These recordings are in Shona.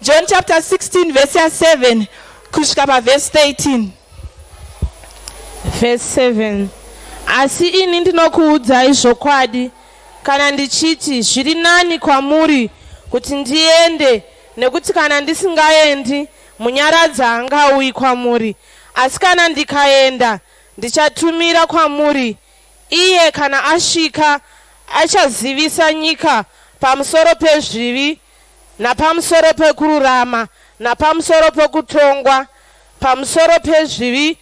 John chapter 16 verse ya7 kusvika pavhesi 13. Verse 7. Asi ini ndinokuudzai zvokwadi, kana ndichiti zviri nani kwamuri kuti ndiende, nekuti kana ndisingaendi, Munyaradzi haangauyi kwamuri, asi kana ndikaenda, ndichatumira kwamuri iye. Kana asvika, achazivisa nyika pamusoro pezvivi, napamusoro pekururama, napamusoro pokutongwa. Pamusoro pezvivi,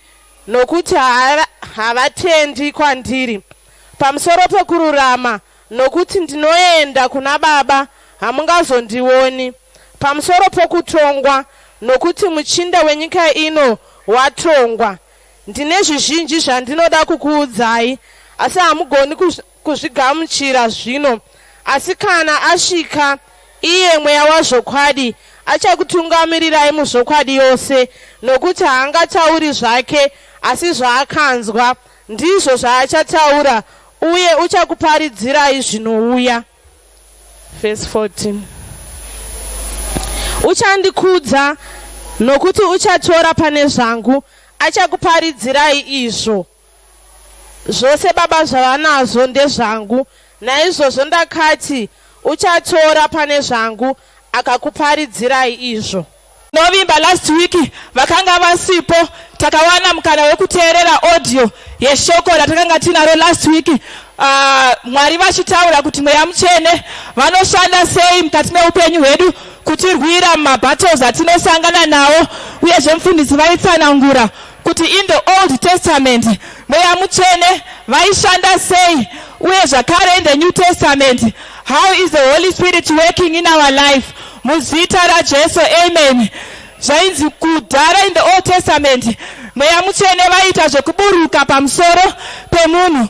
nokuti havatendi kwandiri; pamusoro pekururama, nokuti ndinoenda kuna Baba, hamungazondioni; pamusoro pokutongwa, nokuti muchinda wenyika ino watongwa. Ndine zvizhinji zvandinoda kukuudzai, asi hamugoni kuzvigamuchira zvino. Asi kana asvika iye, Mweya wazvokwadi, achakutungamirirai muzvokwadi yose, nokuti haangatauri zvake, asi zvaakanzwa, ndizvo zvaachataura, uye uchakuparidzirai zvinouya. Verse 14. Uchandikudza, nokuti uchatora pane zvangu, achakuparidzirai izvo. Zvose Baba zvavanazvo ndezvangu, naizvozvo ndakati, uchatora pane zvangu, akakuparidzirai izvo. Novimba last week vakanga vasipo, takawana mukana wekuteerera audio yeshoko ratakanga tinaro last week. Mwari vachitaura kuti Mweya Mutsvene vanoshanda sei mukati meupenyu hwedu kutirwira mumabattles atinosangana nawo. Uyezve mufundisi vaitsanangura kuti in the Old Testament Mweya Mutsvene vaishanda sei, uye zvakare in the New Testament, how is the Holy Spirit working in our life. Muzita raJesu, amen. Zvainzi kudhara in the Old Testament Mweya Mutsvene vaiita zvekuburuka pamusoro pemunhu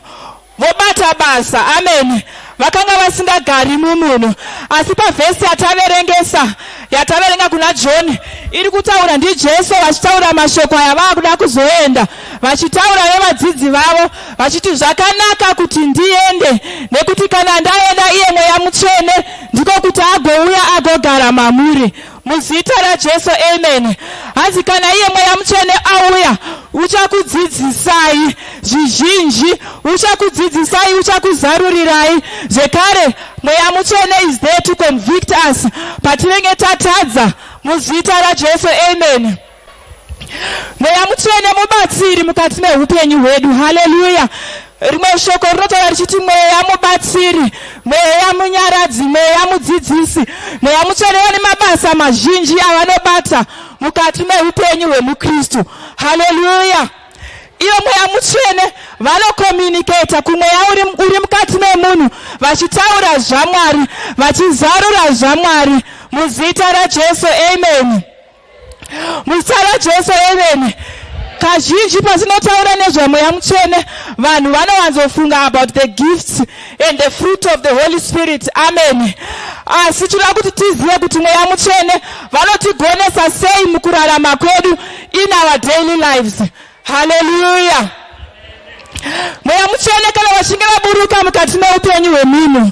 vobata basa, amen. Vakanga vasingagari mumunhu. Asi pavhesi yataverengesa, yataverenga kuna John, iri kutaura ndiJesu vachitaura mashoko aya vaakuda kuzoenda, vachitaura nevadzidzi vavo vachiti, zvakanaka kuti ndiende, nekuti kana ndaenda, iye Mweya Mutsvene ndiko kuti agouya agogara mamuri. Muzita raJesu, amen. Hanzi kana iye Mweya Mutsvene auya, uchakudzidzisai zvizhinji, uchakudzidzisai, uchakuzarurirai. Zvekare Mweya Mutsvene is there to convict us patinenge tatadza. Muzita raJesu, amen. Mweya Mutsvene mubatsiri mukati meupenyu hwedu. Haleluya. Rimwe shoko rinotaura richiti Mweya mubatsiri, Mweya munyaradzi, Mweya mudzidzisi. Mweya Mutsvene vane mabasa mazhinji avanobata mukati meupenyu hwemuKristu. Haleluya. Iyo Mweya Mutsvene vanocommunicata kumweya uri mukati memunhu, vachitaura zvaMwari, vachizarura zvaMwari. Muzita raJesu, amen. Muzita raJesu, amen. Kazhinji patinotaura nezvaMweya Mutsvene, vanhu vanowanzofunga about the gifts and the fruit of the Holy Spirit, amen. Asi tinoda kuti tizive kuti Mweya Mutsvene vanotigonesa sei mukurarama kwedu, in our daily lives. Haleluya. Mweya Mutsvene kana vachinge vaburuka mukati meupenyu hwemunhu,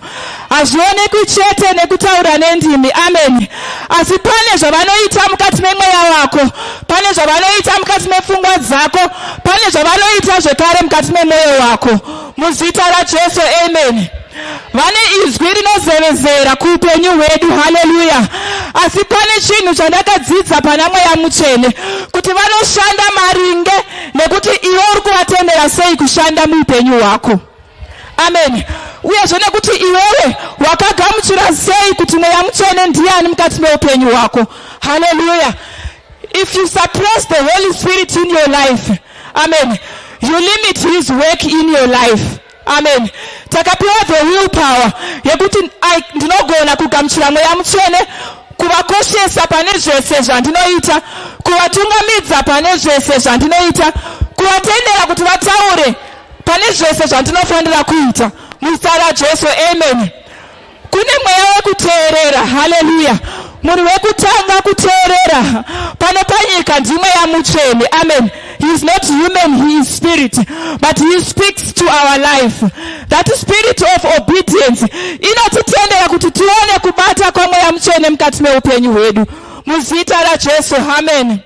hazvionekwi chete nekutaura nendimi, amen. Asi pane zvavanoita mukati memweya wako, pane zvavanoita mukati mepfungwa dzako, pane zvavanoita zvekare mukati memwoyo wako. Muzita raJesu, amen. Vane izwi rinozevezera kuupenyu hwedu. Haleluya. Asi pane chinhu chandakadzidza pana Mweya Mutsvene, kuti vanoshanda maringe nekuti iwe uri kuvatendera sei kushanda muupenyu hwako, amen. Uyezve nekuti iwewe wakagamuchira sei kuti Mweya Mutsvene ndiani mukati meupenyu hwako. Haleluya. If you suppress the Holy Spirit in your life, amen, you limit his work in your life, amen. Takapiwa the will power yekuti ndinogona kugamuchira Mweya Mutsvene, kuvakoshesa pane zvese zvandinoita, kuvatungamidza pane zvese zvandinoita, kuvatendera kuti vataure pane zvese zvandinofanira kuita. Muzita raJesu, amen. Kune mweya wekuteerera. Haleluya. Munhu wekutanga kuteerera pano panyika ndiMweya Mutsvene, amen. He is not human, he is spirit, but he speaks to our life. That spirit of obedience inotitendera kuti tione kubata kwaMweya Mutsvene mukati meupenyu hwedu. Muzita raJesu, amen.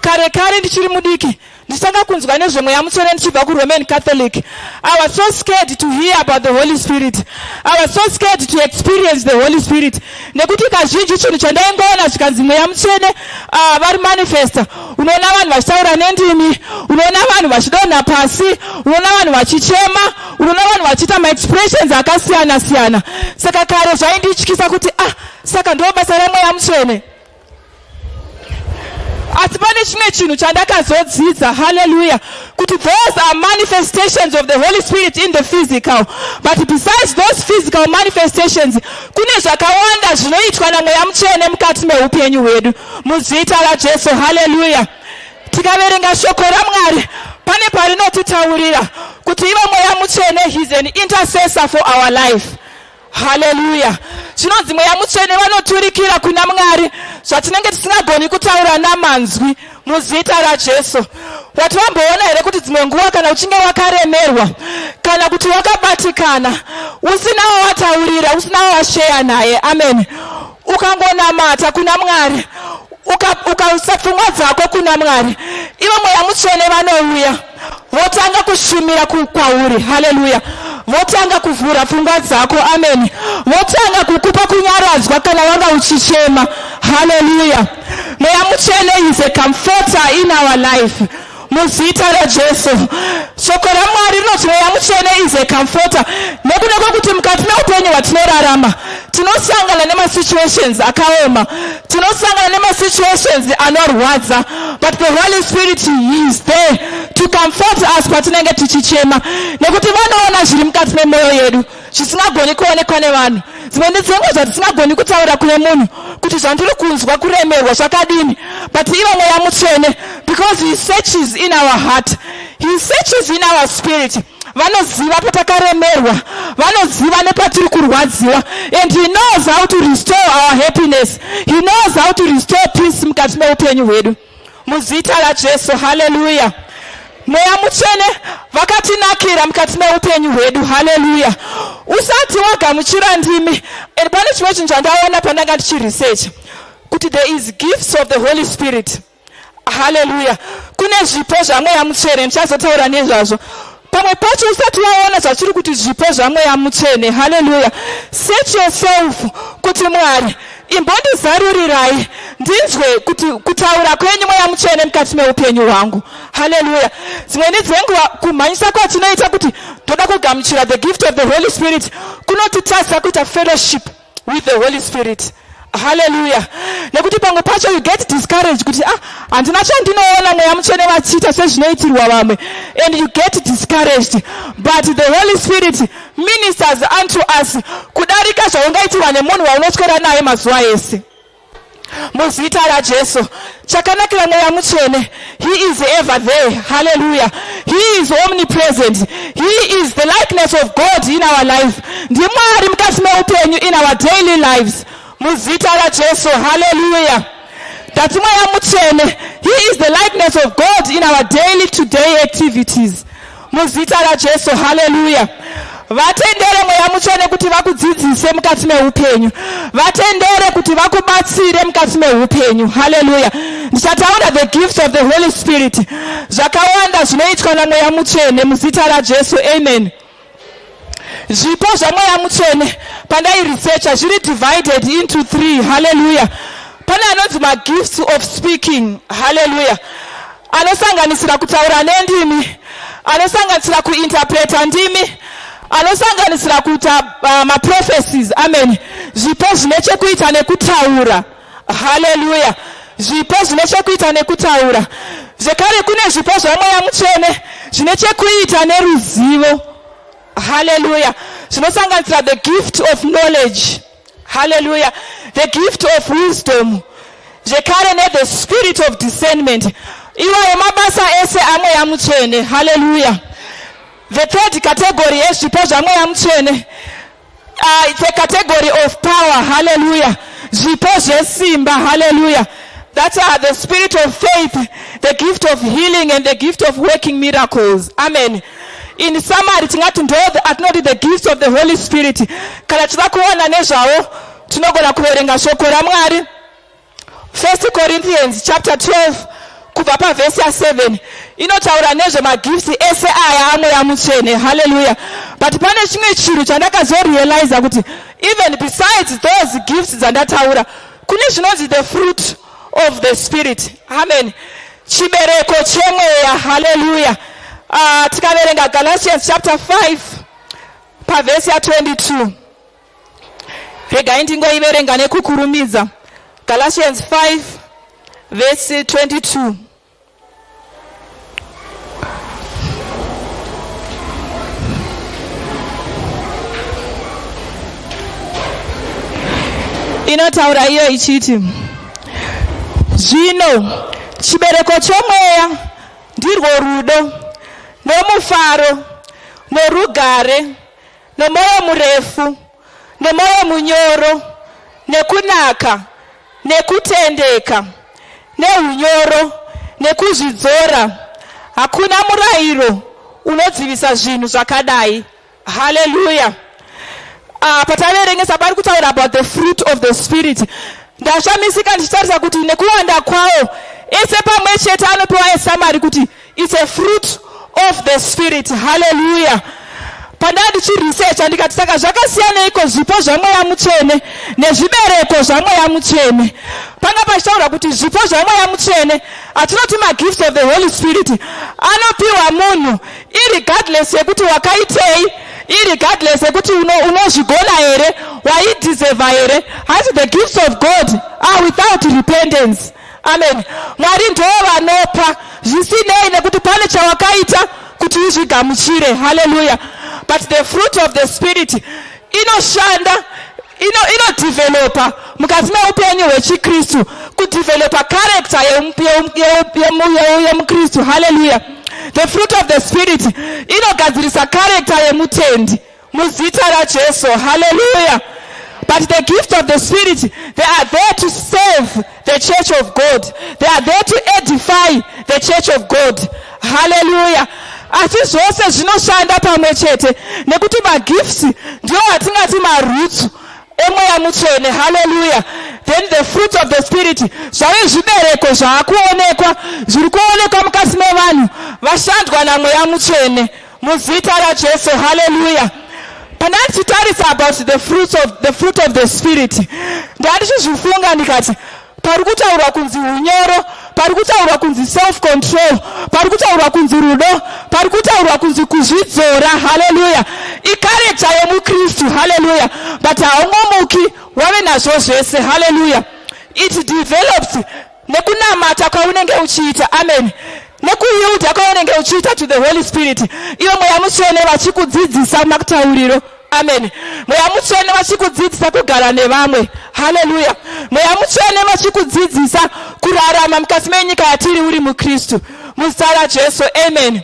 Kare kare ndichiri mudiki, ndichitanga kunzwa nezvemweya mutsvene ndichibva kuRoman Catholic, I was so scared to hear about the Holy Spirit. I was so scared to experience the Holy Spirit, nekuti kazhinji chinhu chandaingoona zvikanzi mweya mutsvene vari manifesta, unoona vanhu vachitaura nendimi, unoona vanhu vachidonha pasi, unoona vanhu vachichema, unoona vanhu vachiita maexpressions akasiyana siyana. Saka kare zvaindityisa kuti, ah, saka ndo basa ramweya mutsvene? Asi pane chimwe chinhu chandakazodzidza, haleluya, kuti those are manifestations of the Holy Spirit in the physical, but besides those physical manifestations, kune zvakawanda zvinoitwa namweya mutsvene mukati meupenyu hwedu. Muzita raJesu, haleluya. Tikaverenga shoko raMwari, pane parinotitaurira kuti ivo mweya mutsvene, he's an intercessor for our life. Haleluya. Zvinonzi mweya mutsvene vanoturikira kuna Mwari zvatinenge tisingagoni kutaura namanzwi. Muzita raJesu. Wati wamboona here kuti dzimwe nguva kana uchinge wakaremerwa kana kuti wakabatikana, usina wawataurira, usina wawasheya naye, amen, ukangonamata kuna Mwari, ukaisa pfungwa dzako kuna Mwari, ivo mweya mutsvene vanouya votanga kushumira kwauri? Haleluya. Votanga kuvhura pfungwa dzako, amen. Votanga kukupa kunyaradzwa kana wanga uchichema. Haleluya. Mweya mutsvene is a comforter in our life. Muzita raJesu. Shoko raMwari rinoti mweya mutsvene is a comforter nekuda kwekuti mukati meupenyu hwatinorarama tinosangana nemasituations akaoma, tinosangana nemasituations anorwadza, but the Holy Spirit, he is there to comfort us patinenge tichichema, nekuti vanoona zviri mukati memwoyo yedu zvisingagoni kuonekwa nevanhu. Dzimwe ndedzenguva zvatisingagoni kutaura kune munhu kuti zvandiri kunzwa kuremerwa zvakadini, but ivo mweya mutsvene, because he searches in our heart, he searches in our spirit, vanoziva patakaremerwa, vanoziva nepatiri kurwadziwa, and he knows how to restore our happiness, he knows how to restore peace mukati meupenyu hwedu. Muzita raJesu, haleluya. Mweya mutsvene vakatinakira mukati meupenyu hwedu. Haleluya. Usati wagamuchira ndimi, and pane chimwe chinhu chandaona pandanga ndichiresearch kuti there is gifts of the Holy Spirit. Haleluya. Kune zvipo zvamweya mutsvene, ndichazotaura nezvazvo. Pamwe pacho usati waona zvachiri kuti zvipo zvamweya mutsvene, haleluya, set yourself kuti, Mwari, imbondizarurirai ndinzwe kuti kutaura kwenyu mweya mutsvene mukati meupenyu hwangu. Haleluya. Dzimweni dzenguva kumhanyisa kwatinoita kuti ndoda kugamuchira the gift of the Holy Spirit kunotitadzisa kuita fellowship with the Holy Spirit. Haleluya. Nekuti pamwe pacho you get discouraged kuti, ah, handina chandinoona mweya mutsvene vachiita sezvinoitirwa vamwe, and you get discouraged. But the Holy Spirit ministers unto us kudarika zvaungaitirwa nemunhu waunoswera naye mazuva ese. Muzita raJesu. Chakanakira mweya mutsvene, he is ever there. Haleluya. He is omnipresent. He is the likeness of God in our life. Ndimwari mukati meupenyu, in our daily lives. Muzita raJesu, haleluya. Ndati mweya mutsvene, he is the likeness of God in our daily today activities. Muzita raJesu, haleluya. Vatendere mweya mutsvene kuti vakudzidzise mukati meupenyu, vatendere kuti vakubatsire mukati meupenyu. Haleluya. Ndichataura the gifts of the Holy Spirit, zvakawanda zvinoitwa namweya mutsvene. Muzita raJesu, amen. Zvipo zvamweya mutsvene, pandairesearcha, zviri divided into three. Haleluya. Pane anonzi magifts of speaking, haleluya, anosanganisira kutaura nendimi, anosanganisira kuinterpreta ndimi, anosanganisira kuita maprophecies, amen. Zvipo zvine chekuita nekutaura. Haleluya. Zvipo zvine chekuita nekutaura. Zvekare kune zvipo zvamweya mutsvene zvine chekuita neruzivo. Haleluya. Zvinosanganisira the gift of knowledge, haleluya, the gift of wisdom, zvekare nethe spirit of discernment. Iwayo mabasa ese amweya mutsvene. Haleluya. The third category yezvipo zvamweya mutsvene, it's a category of power. Haleluya. Zvipo zvesimba, haleluya, that are the spirit of faith, the gift of healing and the gift of working miracles, amen. In summary, tingati ndo atinoti the gifts of the Holy Spirit. Kana tida kuona nezvavo, tinogona kuverenga shoko raMwari. 1 Corinthians chapter 12 kubva pavhesi ya7 inotaura nezvemagifts ese aya amweya mutsvene. Haleluya. But pane chimwe chinhu chandakazorealiza kuti even besides those gifts dzandataura, kune zvinonzi the fruit of the Spirit. Amen. Chibereko chemweya. Haleluya. Tikaverenga Galatians chapter 5 pavhesi ya22, regai ndingoiverenga nekukurumidza. Galatians 5 vhesi 22 inotaura iyo ichiti, "Zvino chibereko chomweya ndirwo rudo, nomufaro, norugare, nomwoyo murefu, nemwoyo munyoro, nekunaka, nekutendeka, neunyoro, nekuzvidzora. Hakuna murayiro unodzivisa zvinhu zvakadai." Haleluya. Pataverengesa pari kutaura about the fruit of the Spirit. Ndashamisika ndichitarisa kuti nekuwanda kwawo ese pamwe chete anopiwa esummary kuti it's a fruit of the Spirit. Haleluya. Pandaa ndichiresearcha ndikati, saka zvakasiyaneiko zvipo zvamweya mutsvene nezvibereko zvamweya mutsvene? Panga pachitaura kuti zvipo zvamweya mutsvene, hatinoti magifts of the Holy Spirit, anopiwa munhu irregardless yekuti wakaitei, irregardless yekuti unozvigona here, waideserva here. Hanzi the gifts of God are without repentance. Amen. Mwari ndo vanopa zvisinei nekuti pane chawakaita kuti uzvigamuchire. Haleluya. But the fruit of the Spirit inoshanda, inodevelopa mukati meupenyu hwechikristu, kudevelopa character yemukristu. Haleluya. The fruit of the Spirit inogadzirisa character yemutendi muzita raJesu. Haleluya. But the gift of the Spirit, they are there to serve the church of God. They are there to edify the church of God. Haleluya. Asi zvose zvinoshanda pamwe chete nekuti magifts ndiwo atingati maroots emweya mutsvene. Haleluya. Then the fruit of the Spirit zvave zvibereko zvaakuonekwa, zviri kuonekwa mukati mevanhu vashandwa namweya mutsvene muzita raJesu. Haleluya. Pandandichitarisa about the fruit of the Spirit, ndandichizvifunga ndikati pari kutaurwa kunzi unyoro, pari kutaurwa kunzi self control, pari kutaurwa kunzi rudo, pari kutaurwa kunzi kuzvidzora. Haleluya. Icharacter yemukristu. Haleluya. But haungomuki wave nazvo zvese. Haleluya. It develops nekunamata kwaunenge uchiita. Amen. Nekuyielda kwaunenge uchiita to the Holy Spirit, ivo mweya mutsvene vachikudzidzisa makutauriro. Amen. Mweya mutsvene vachikudzidzisa kugara nevamwe. Haleluya. Mweya mutsvene vachikudzidzisa kurarama mukati menyika yatiri uri mukristu muzita raJesu. Amen.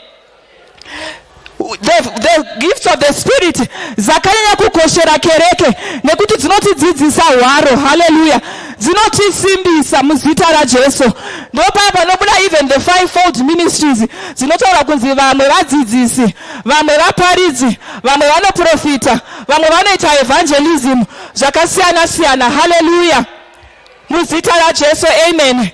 The gifts of the Spirit dzakanyanya kukoshera kereke nekuti dzinotidzidzisa hwaro. Haleluya. Dzinotisimbisa muzita raJesu. Ndopaya panobuda even the fivefold ministries dzinotaura kunzi vamwe vadzidzisi, vamwe vaparidzi, vamwe vanoprofita, vamwe vanoita evangelism, zvakasiyana siyana. Haleluya, muzita raJesu. Amen.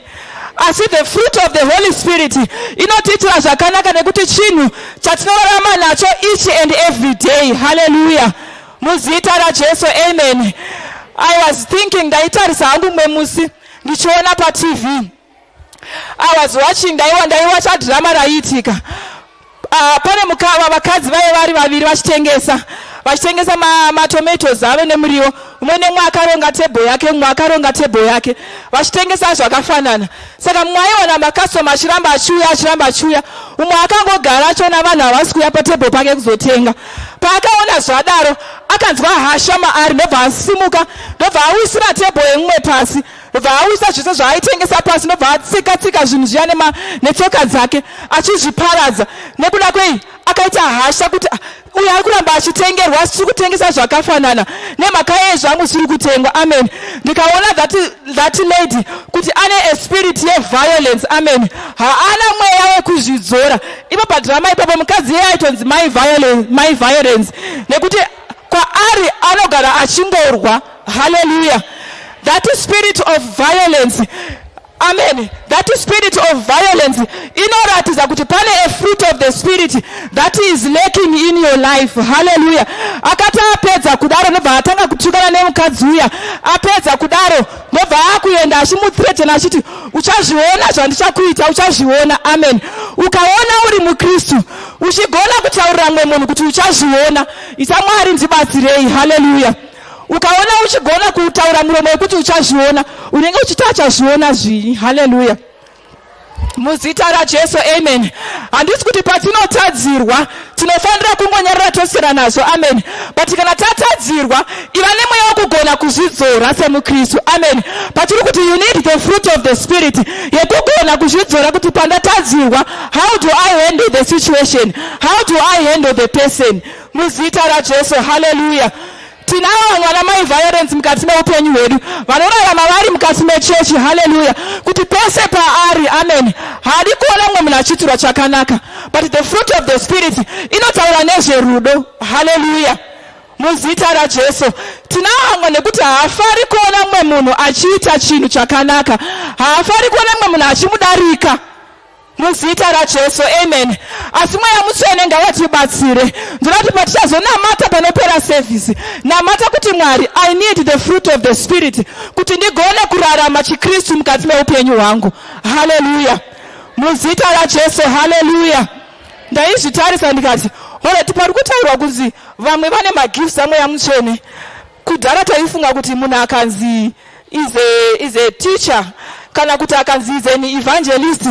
Asi the fruit of the Holy Spirit inotiitira zvakanaka nekuti chinhu chatinorarama nacho each and every day. Haleluya, muzita raJesu. Amen. I was thinking, ndaitarisa hangu mumwe musi ndichiona paTV. I was watching, ndaiwacha drama raiitika. Pane mukava vakadzi vaive vari vaviri vachitengesa matomatoes ave nemuriwo. Mumwe nemumwe akaronga table yake, mumwe akaronga table yake, vachitengesa zvakafanana. Saka mumwe aiwana macustomer achiramba achiuya, achiramba achiuya. Umwe akangogara achiona vanhu havasi kuuya patable pake kuzotenga. Paakaona zvadaro, akanzwa hasha maari, ndobva asimuka, ndobva awisira table yemumwe pasi, ndobva awisa zvese zvaaitengesa pasi, ndobva atsika tsika zvinhu zviya netsoka dzake achizviparadza. Nekuda kwei? Akaita hasha kuti, "Ah, uyu ari kuramba achitengerwa, asi tiri kutengesa zvakafanana. Nemhaka yei zvangu zviri kutengwa?" Amen. Ndikaona that lady kuti ane a spirit yeviolence. Amen. Haana mweya wekuzvidzora. Ipo padrama ipapo mukadzi iye aitonzi my violence nekuti kwaari anogara achingorwa. Haleluya. That spirit of violence. Amen. That spirit of violence inoratidza kuti pane a fruit of the spirit that is lacking in your life. Hallelujah. Akati apedza kudaro ndobva atanga kutukana nemukadzi uya. Apedza kudaro ndobva akuenda achimuthreatena achiti uchazviona zvandichakuita, uchazviona. Amen. Ukaona uri muKristu uchigona kutaurira mumwe munhu kuti uchazviona, ita Mwari ndibatsirei. Hallelujah. Ukaona uchigona kutaura muromo wekuti uchazviona, unenge uchiti achazviona zvii. Haleluya, muzita raJesu, amen. Handisi kuti patinotadzirwa tinofanira kungonyarara tosiyana nazvo, amen. But kana tatadzirwa, iva nemweya wekugona kuzvidzora semukristu, amen. Patiri kuti you need the fruit of the spirit yekugona kuzvidzora kuti pandatadzirwa, how do I handle the situation? How do I handle the person? Muzita raJesu, haleluya. Tinavo vamwe vana mai violence mukati meupenyu hwedu vanorarama vari mukati mechechi, haleluya, kuti pese paari, amen, haadi kuona mumwe munhu achiitirwa chakanaka. But the fruit of the spirit inotaura nezverudo, haleluya, muzita raJesu. Tinavo vamwe nekuti haafari kuona mumwe munhu achiita chinhu chakanaka, haafari kuona mumwe munhu achimudarika, muzita raJesu, amen. Asi Mweya Mutsvene ngavatibatsire. Ndoda kuti patichazonamata panopera sevhisi, namata kuti Mwari, I need the fruit of the spirit kuti ndigone kurarama chiKristu mukati meupenyu hwangu. Haleluya, muzita raJesu, haleluya. Ndaizvitarisa ndikati, alright, pari kutaurwa kunzi vamwe vane magifts aMweya Mutsvene. Kudhara taifunga kuti munhu akanzi is a teacher kana kuti akanzi is an evangelist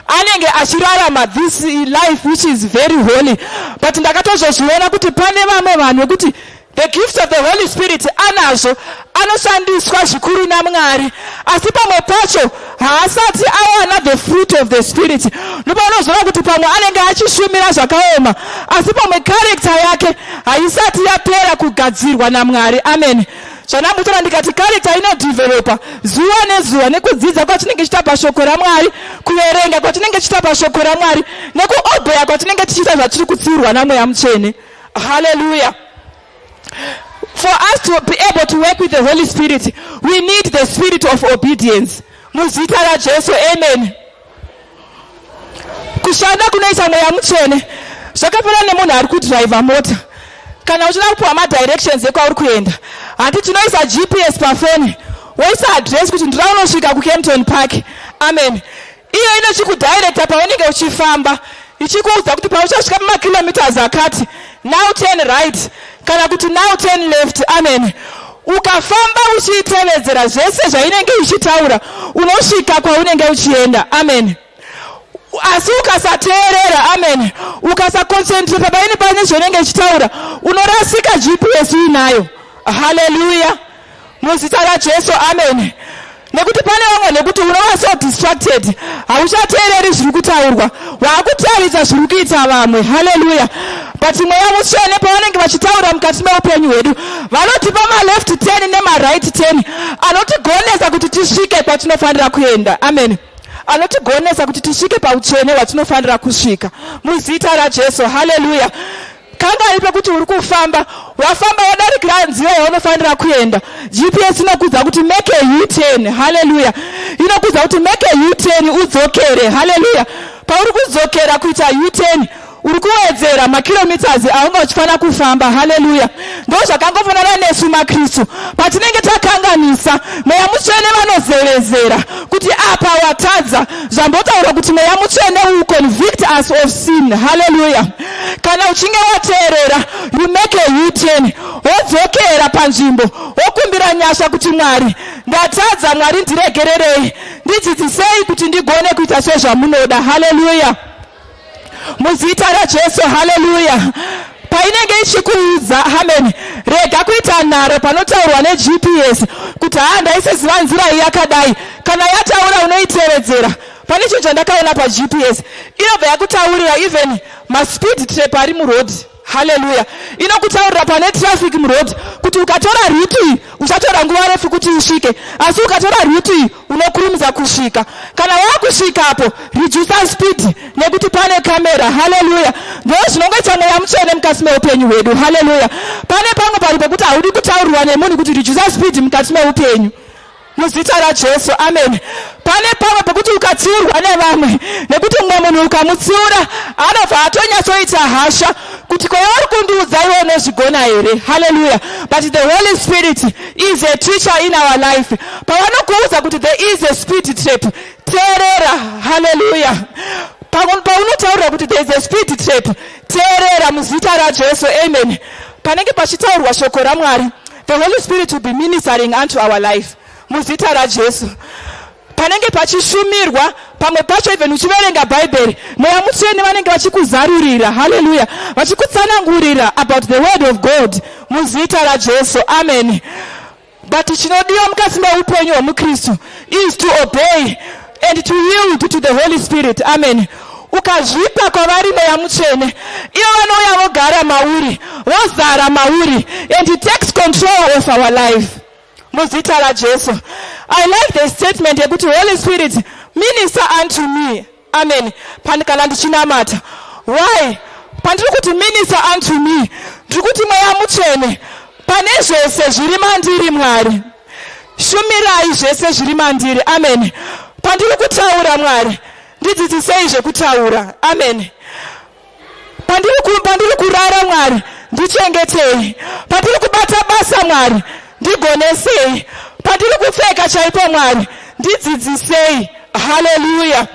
anenge achirarama this life which is very holy. But ndakatozozviona kuti pane vamwe vanhu vekuti the gift of the Holy Spirit anazvo, anoshandiswa zvikuru naMwari, asi pamwe pacho haasati awana the fruit of the spirit. Ndopaunozoona kuti pamwe anenge achishumira zvakaoma, asi pamwe character yake haisati yapera kugadzirwa naMwari, amen. Zvandambotaura ndikati character inodevelopa zuva nezuva nekudzidza kwatinenge tichiita pashoko raMwari, kuverenga kwatinenge tichiita pashoko raMwari, nekuobeya kwatinenge tichiita zvatiri kutsiurwa naMweya Mutsvene. Haleluya. For us to be able to work with the Holy Spirit, we need the spirit of obedience. Muzita raJesu, amen. Kushanda kunoita Mweya Mutsvene zvakafanana nemunhu ari kudhiraivha mota. Kana uchida kupiwa madirections ekwauri kuenda, handi tinoisa GPS pafoni, woisa address kuti ndira unosvika kuKempton Park, amen. Iyo inochikudirecta paunenge uchifamba, ichikuudza kuti pauchasvika pamakilometers akati, now turn right kana kuti now turn left, amen. Ukafamba uchiitevedzera zvese zvainenge ichitaura, unosvika kwaunenge uchienda, amen. Asi ukasateerera, amen, ukasaconcentrata paine pane zvainenge ichitaura, unorasika GPS uinayo. Haleluya, muzita raJesu, amen. Nekuti pane vamwe nekuti unova so distracted, hauchateereri zviri kutaurwa, waakutarisa zviri kuita vamwe. Haleluya. But Mweya Mutsvene pavanenge vachitaura mukati meupenyu hwedu, vanotipa maleft 10 nemaright 10 anotigonesa kuti tisvike kwatinofanira kuenda, amen, anotigonesa kuti tisvike pautsvene hwatinofanira kusvika, muzita raJesu. Haleluya. Kangari pekuti uri kufamba, wafamba wadarikira nzira yaunofanira kuenda, GPS inokuudza kuti make a U-turn. Haleluya. Inokuudza kuti make a U-turn, udzokere. Haleluya. Pauri kudzokera kuita U-turn, uri kuwedzera makilometers aunga uchifanira kufamba. Haleluya. Ndo zvakangofanana nesu maKristu. Patinenge takanganisa, Mweya Mutsvene vanozevezera kuti apa watadza. Zvambotaurwa kuti Mweya Mutsvene will convict us of sin. Haleluya. Kana uchinge wateerera, you make a U-turn, wodzokera panzvimbo, wokumbira nyasha kuti Mwari, ndatadza, Mwari ndiregererei, ndidzidzisei kuti ndigone kuita sezvamunoda. Haleluya, muzita raJesu. Haleluya. Painenge ichikuudza, amen, rega kuita nharo panotaurwa neGPS kuti haa, ndaisiziva nzira iyi yakadai. Kana yataura, unoitevedzera. Pane chinhu chandakaona paGPS, inobva yakutaurira even maspeed trap ari murodhi. Haleluya. Inokutaurira pane traffic muroad kuti ukatora route iyi uchatora nguva refu kuti usvike, asi ukatora route iyi unokurumidza kusvika. Kana wakusvikapo, reduce speed nekuti pane kamera. Haleluya. Ndo zvinongoita Mweya Mutsvene mukati meupenyu hwedu. Haleluya. Pane pamwe pari pekuti haudi kutaurirwa nemunhu kuti reduce speed mukati meupenyu, muzita raJesu, amen. Pane pamwe pekuti ukatsiurwa nevamwe, nekuti mumwe munhu ukamutsiura anobva atonyatsoita hasha kuti ko uri kundiudza iwe unozvigona here? Hallelujah. But the Holy Spirit is a teacher in our life. Pavanokuudza kuti there is a speed trap, teerera. Hallelujah. Paunotaurira kuti there is a speed trap, teerera muzita raJesu. Amen. Panenge pachitaurwa shoko raMwari, the Holy Spirit will be ministering unto our life muzita raJesu. Panenge pachishumirwa, pamwe pacho even uchiverenga Bhaibheri, Mweya Mutsvene vanenge vachikuzarurira. Haleluya. Vachikutsanangurira about the word of God muzita raJesu. Amen. But chinodiwa mukati meupenyu hwemukristu is to obey and to yield to the Holy Spirit. Amen. Ukazvipa kwavari Mweya Mutsvene, ivo vanouya vogara mauri, vozara mauri, and he takes control of our life muzita raJesu. I like the statement yekuti Holy Spirit, minister unto me. Amen. Kana ndichinamata, why pandiri kuti minister unto me, ndiri kuti Mweya Mutsvene, pane zvese zviri mandiri, Mwari, shumirai zvese zviri mandiri. Amen. Pandiri kutaura, Mwari, ndidzidzisei zvekutaura. Amen. Pandiri kurara, Mwari, ndichengetei. Pandiri kubata basa, Mwari, ndigonesei. Pandiri kupfeka chaipo, Mwari, ndidzidzisei. Haleluya.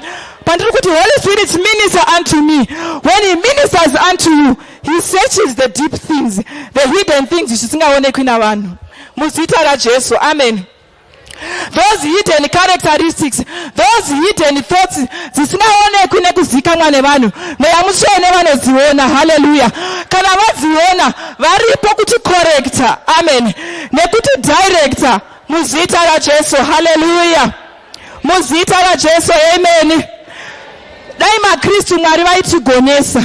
Pandiri kuti Holy Spirit, minister unto me, when he ministers unto you, he searches the deep things, the hidden things zvisingaonekwi navanhu muzita raJesu. Amen. Those hidden characteristics, those hidden thoughts dzisingaonekwi nekuzikanwa nevanhu, Mweya Mutsvene vanodziona. Haleluya. Kana vadziona, varipo kuti correcta. Amen. Nekuti directa muzita raJesu. Haleluya. Muzita raJesu. Amen. Dai maKristu, Mwari vaitigonesa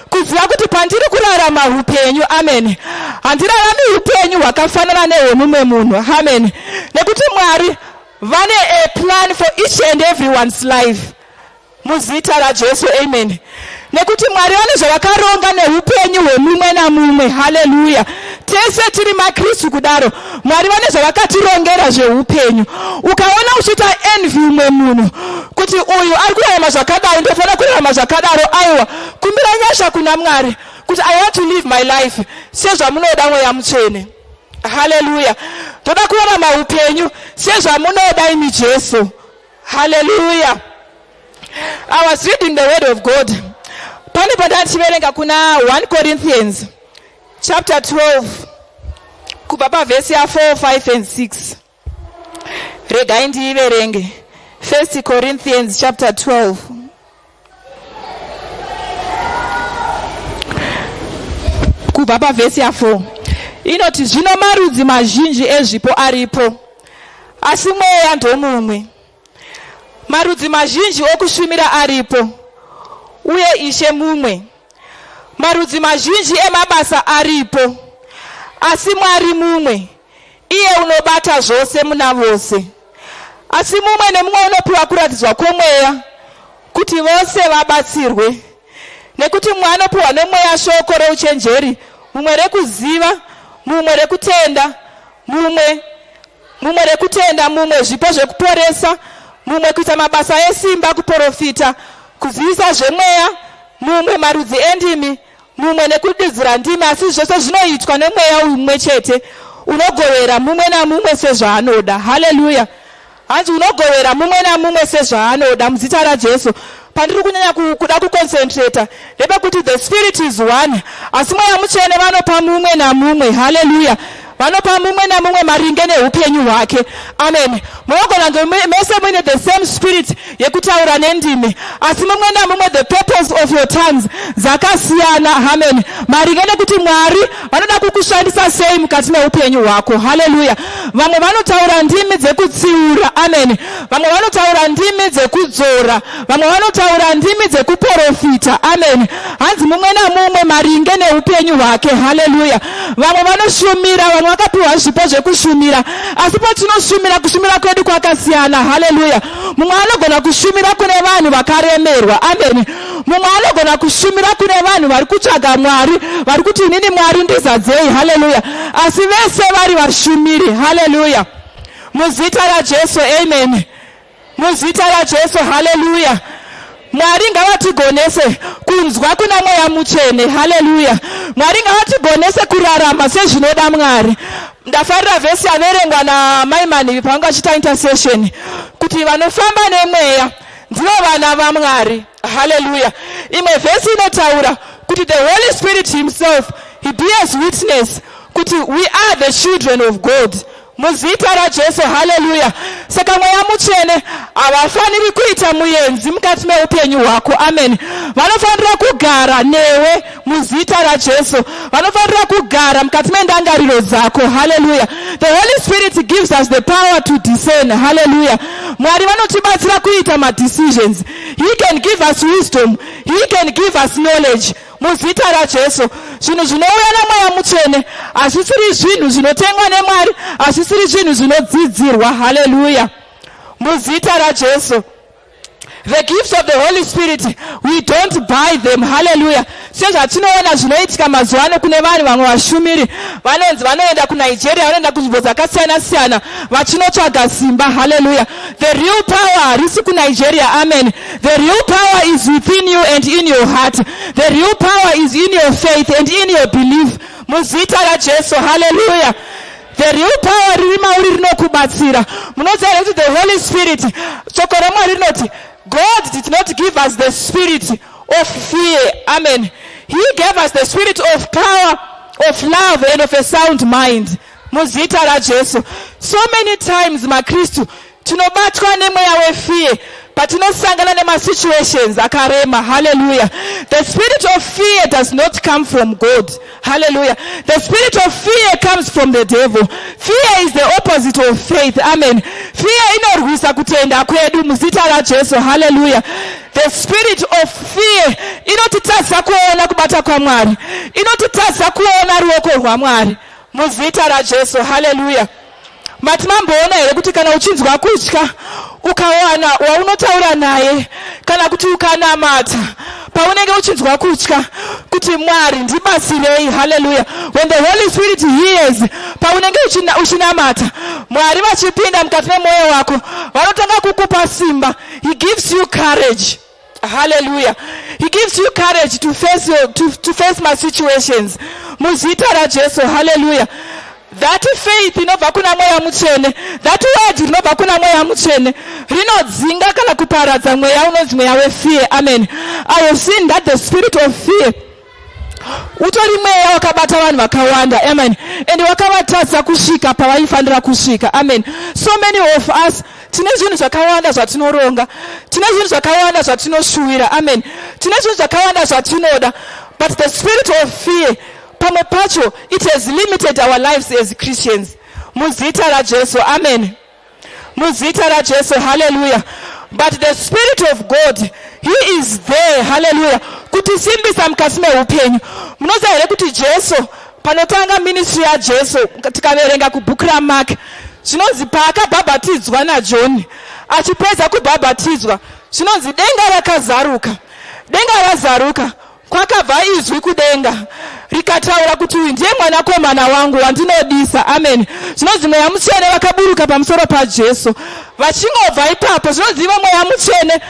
kuziva kuti pandiri kurarama upenyu, amen, handirarami upenyu hwakafanana nehwemumwe munhu. Amen. Nekuti Mwari vane a plan for each and everyone's life muzita raJesu. Amen. Nekuti Mwari vane zvavakaronga neupenyu hwemumwe namumwe. Haleluya. Tese tiri maKristu kudaro, Mwari vane zvavakatirongera zveupenyu. Ukaona uchiita envy umwe munhu kuti uyu ari kurarama zvakadai, ndofanira kurarama zvakadaro, aiwa, kumbira nyasha kuna Mwari kuti I want to live my life sezvamunoda, Mweya Mutsvene. Haleluya. Ndoda kurarama upenyu sezvamunoda imi, Jesu. Haleluya. I was reading the word of God. Pane pandativerenga kuna 1 Corinthians chapter 12 kubva pavhesi ya4, 5 and 6. Regai ndiiverenge. 1 Corinthians chapter 12 kubva pavhesi ya4 inoti, "Zvino marudzi mazhinji ezvipo aripo, asi Mweya ndomumwe. Marudzi mazhinji okushumira aripo, uye Ishe mumwe. Marudzi mazhinji emabasa aripo, asi Mwari mumwe, iye unobata zvose muna vose. Asi mumwe nemumwe unopiwa kuratidzwa kwoMweya kuti vose vabatsirwe. Nekuti mumwe anopiwa noMweya shoko reuchenjeri, mumwe rekuziva, mumwe rekutenda, mumwe rekutenda, mumwe zvipo zvekuporesa, mumwe kuita mabasa esimba, kuprofita, kuzivisa zvemweya, mumwe marudzi endimi, mumwe nekududzira ndimi. Asi zvose zvinoitwa neMweya uyu mumwe chete, unogovera mumwe namumwe sezvaanoda." Haleluya. Hanzi unogovera mumwe namumwe sezvaanoda muzita raJesu. Pandiri kunyanya kuda kuconcentrata ndepekuti the Spirit is one, asi Mweya Mutsvene vanopa mumwe namumwe. Haleluya. Vanopa mumwe namumwe maringe neupenyu hwake. Amen. Munogona kunge mese muine the same spirit yekutaura nendimi, asi mumwe namumwe the purpose of your tongues dzakasiyana. Amen. Maringe nekuti Mwari vanoda kukushandisa sei mukati meupenyu hwako. Haleluya. Vamwe vanotaura ndimi dzekutsiura. Amen. Vamwe vanotaura ndimi dzekudzora, vamwe vanotaura ndimi dzekuprofita. Amen. Hanzi mumwe namumwe maringe neupenyu hwake. Haleluya. Vamwe vanoshumira, vamwe vakapiwa zvipo zvekushumira, asi patinoshumira, kushumira kwedu kwakasiyana. Haleluya. Mumwe anogona kushumira kune vanhu vakaremerwa. Amen. Mumwe anogona kushumira kune vanhu vari kutsvaga Mwari, vari kuti, "Inini, Mwari, ndizadzei." Haleluya. Asi vese vari vashumiri. Haleluya. Muzita raJesu. Amen. Muzita raJesu, haleluya. Mwari ngavatigonese kunzwa kuna Mweya Mutsvene. Haleluya. Mwari ngavatigonese kurarama sezvinoda Mwari. Ndafarira vhesi yaverengwa namai Manhivi pavanga vachiita intercession, kuti vanofamba nemweya ndivo vana vaMwari. Haleluya. Imwe vhesi inotaura kuti the Holy Spirit himself, he bears witness kuti we are the children of God. Muzita raJesu, haleluya. Saka Mweya Mutsvene havafaniri kuita muenzi mukati meupenyu hwako. Amen. Vanofanira kugara newe muzita raJesu. Vanofanira kugara mukati mendangariro dzako. Haleluya. The Holy Spirit gives us the power to discern. Haleluya. Mwari vanotibatsira kuita madecisions. He can give us wisdom. He can give us knowledge. Muzita raJesu, zvinhu zvinouya naMweya Mutsvene hazvisiri zvinhu zvinotengwa nemwari, hazvisiri zvinhu zvinodzidzirwa. Haleluya. Muzita raJesu, the gifts of the Holy Spirit, we don't buy them. Haleluya. Sezvatinoona zvinoitika mazuva ano, kune vanhu vamwe vashumiri vanonzi vanoenda kuNigeria, vanoenda kunzvimbo dzakasiyana siyana vachinotsvaga simba. Haleluya. The real power harisi kuNigeria. Amen. The real power is within you and in your heart. The real power is in your faith and in your belief. Muzita raJesu, haleluya. The real power riri mauri, rinokubatsira. Munoziva here kuti the Holy Spirit, shoko raMwari rinoti God did not give us the spirit of fear? Amen. He gave us the spirit of power, of love and of a sound mind. Muzita raJesu, so many times maKristu tinobatwa nemweya wefear patinosangana nemasituations akarema. Haleluya. The spirit of fear does not come from God. Haleluya. The spirit of fear comes from the devil. Fear is the opposite of faith. Amen. Fear inorwisa kutenda kwedu. Muzita raJesu, haleluya. The spirit of fear inotitadzisa kuona kubata kwaMwari, inotitadzisa kuona ruoko rwaMwari. Muzita raJesu, haleluya. Mati mamboona here kuti kana uchinzwa kutya, ukawana waunotaura naye kana kuti ukanamata paunenge uchinzwa kutya kuti Mwari ndibatsirei? Haleluya. When the Holy Spirit hears paunenge uchinamata, Mwari vachipinda mukati memwoyo wako, vanotanga kukupa simba. He gives you courage. Hallelujah. He gives you courage to face my situations. Muzita raJesu, hallelujah. That faith inobva kuna Mweya Mutsvene, that word rinobva kuna Mweya Mutsvene rinodzinga kana kuparadza mweya unonzi mweya wefear. Amen. I have seen that the spirit of fear utori mweya wakabata vanhu vakawanda. Amen. And wakavatadza kusvika pavaifanira kusvika. Amen. So many of us tine zvinhu zvakawanda zvatinoronga, tine zvinhu zvakawanda zvatinoshuwira. Amen. Tine zvinhu zvakawanda zvatinoda, but the spirit of fear pamwe pacho it has limited our lives as Christians. Muzita raJesu, amen. Muzita raJesu, haleluya. But the Spirit of God, he is there, haleluya, kutisimbisa mukati meupenyu. Munoziva here kuti Jesu, panotanga ministry yaJesu, tikaverenga kubhuku raMark, zvinonzi paakabhabhatidzwa naJohn, achipedza kubhabhatidzwa, zvinonzi denga rakazaruka. Denga razaruka, kwakabva izwi kudenga rikataura kuti uyu ndiye mwanakomana wangu wandinodisa. Amen. Zvinonzi Mweya Mutsvene vakaburuka pamusoro paJesu. Vachingobva ipapo, zvinonzi ivo Mweya Mutsvene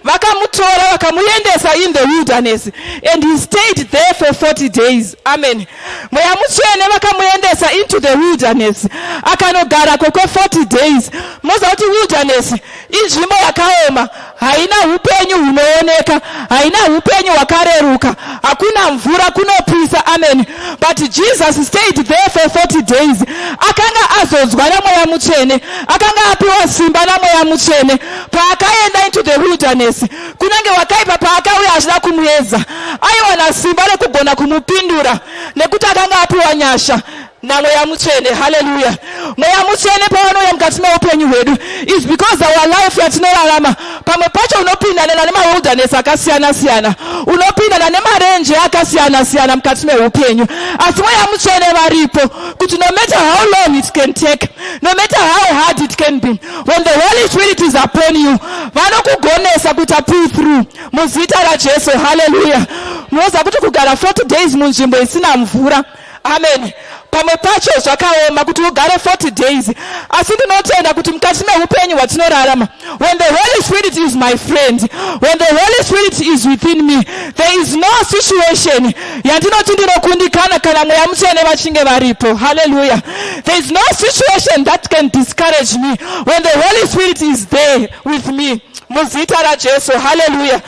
vakamutora vakamuendesa in the wilderness and he stayed there for 40 days. Amen. Mweya Mutsvene vakamuendesa into the wilderness, akanogarako kwe40 days. Munoziva kuti wilderness inzvimbo yakaoma, haina upenyu hunooneka, haina upenyu hwakareruka, hakuna mvura, kunopisa. Amen. But Jesus stayed there for 40 days. Akanga azodzwa naMweya Mutsvene, akanga apiwa simba naMweya Mutsvene. Paakaenda into the wilderness, kunyange wakaipa paakauya achida kumuedza, aiwana simba rekugona kumupindura nekuti akanga apiwa nyasha naMweya Mutsvene. Haleluya. Mweya Mutsvene pavanouya mukati meupenyu hwedu is because our life yatinorarama pamwe pacho unopindana nemawilderness akasiyana siyana, unopindana nemarenje akasiyana siyana mukati meupenyu, asi Mweya Mutsvene varipo kuti no matter how long it can take, no matter how hard it can be, when the Holy Spirit is upon you, vanokugonesa kuita pull through. Muzita raJesu, haleluya. Munoziva kuti kugara 40 days munzvimbo isina mvura, amen. Pamwe pacho zvakaoma kuti ugare 40 days, asi ndinotenda kuti mukati meupenyu hwatinorarama, when the Holy Spirit is my friend, when the Holy Spirit is within me, there is no situation yandinoti ndinokundikana kana Mweya Mutsvene vachinge varipo. Hallelujah. There is no situation that can discourage me when the Holy Spirit is there with me, muzita raJesu. Hallelujah.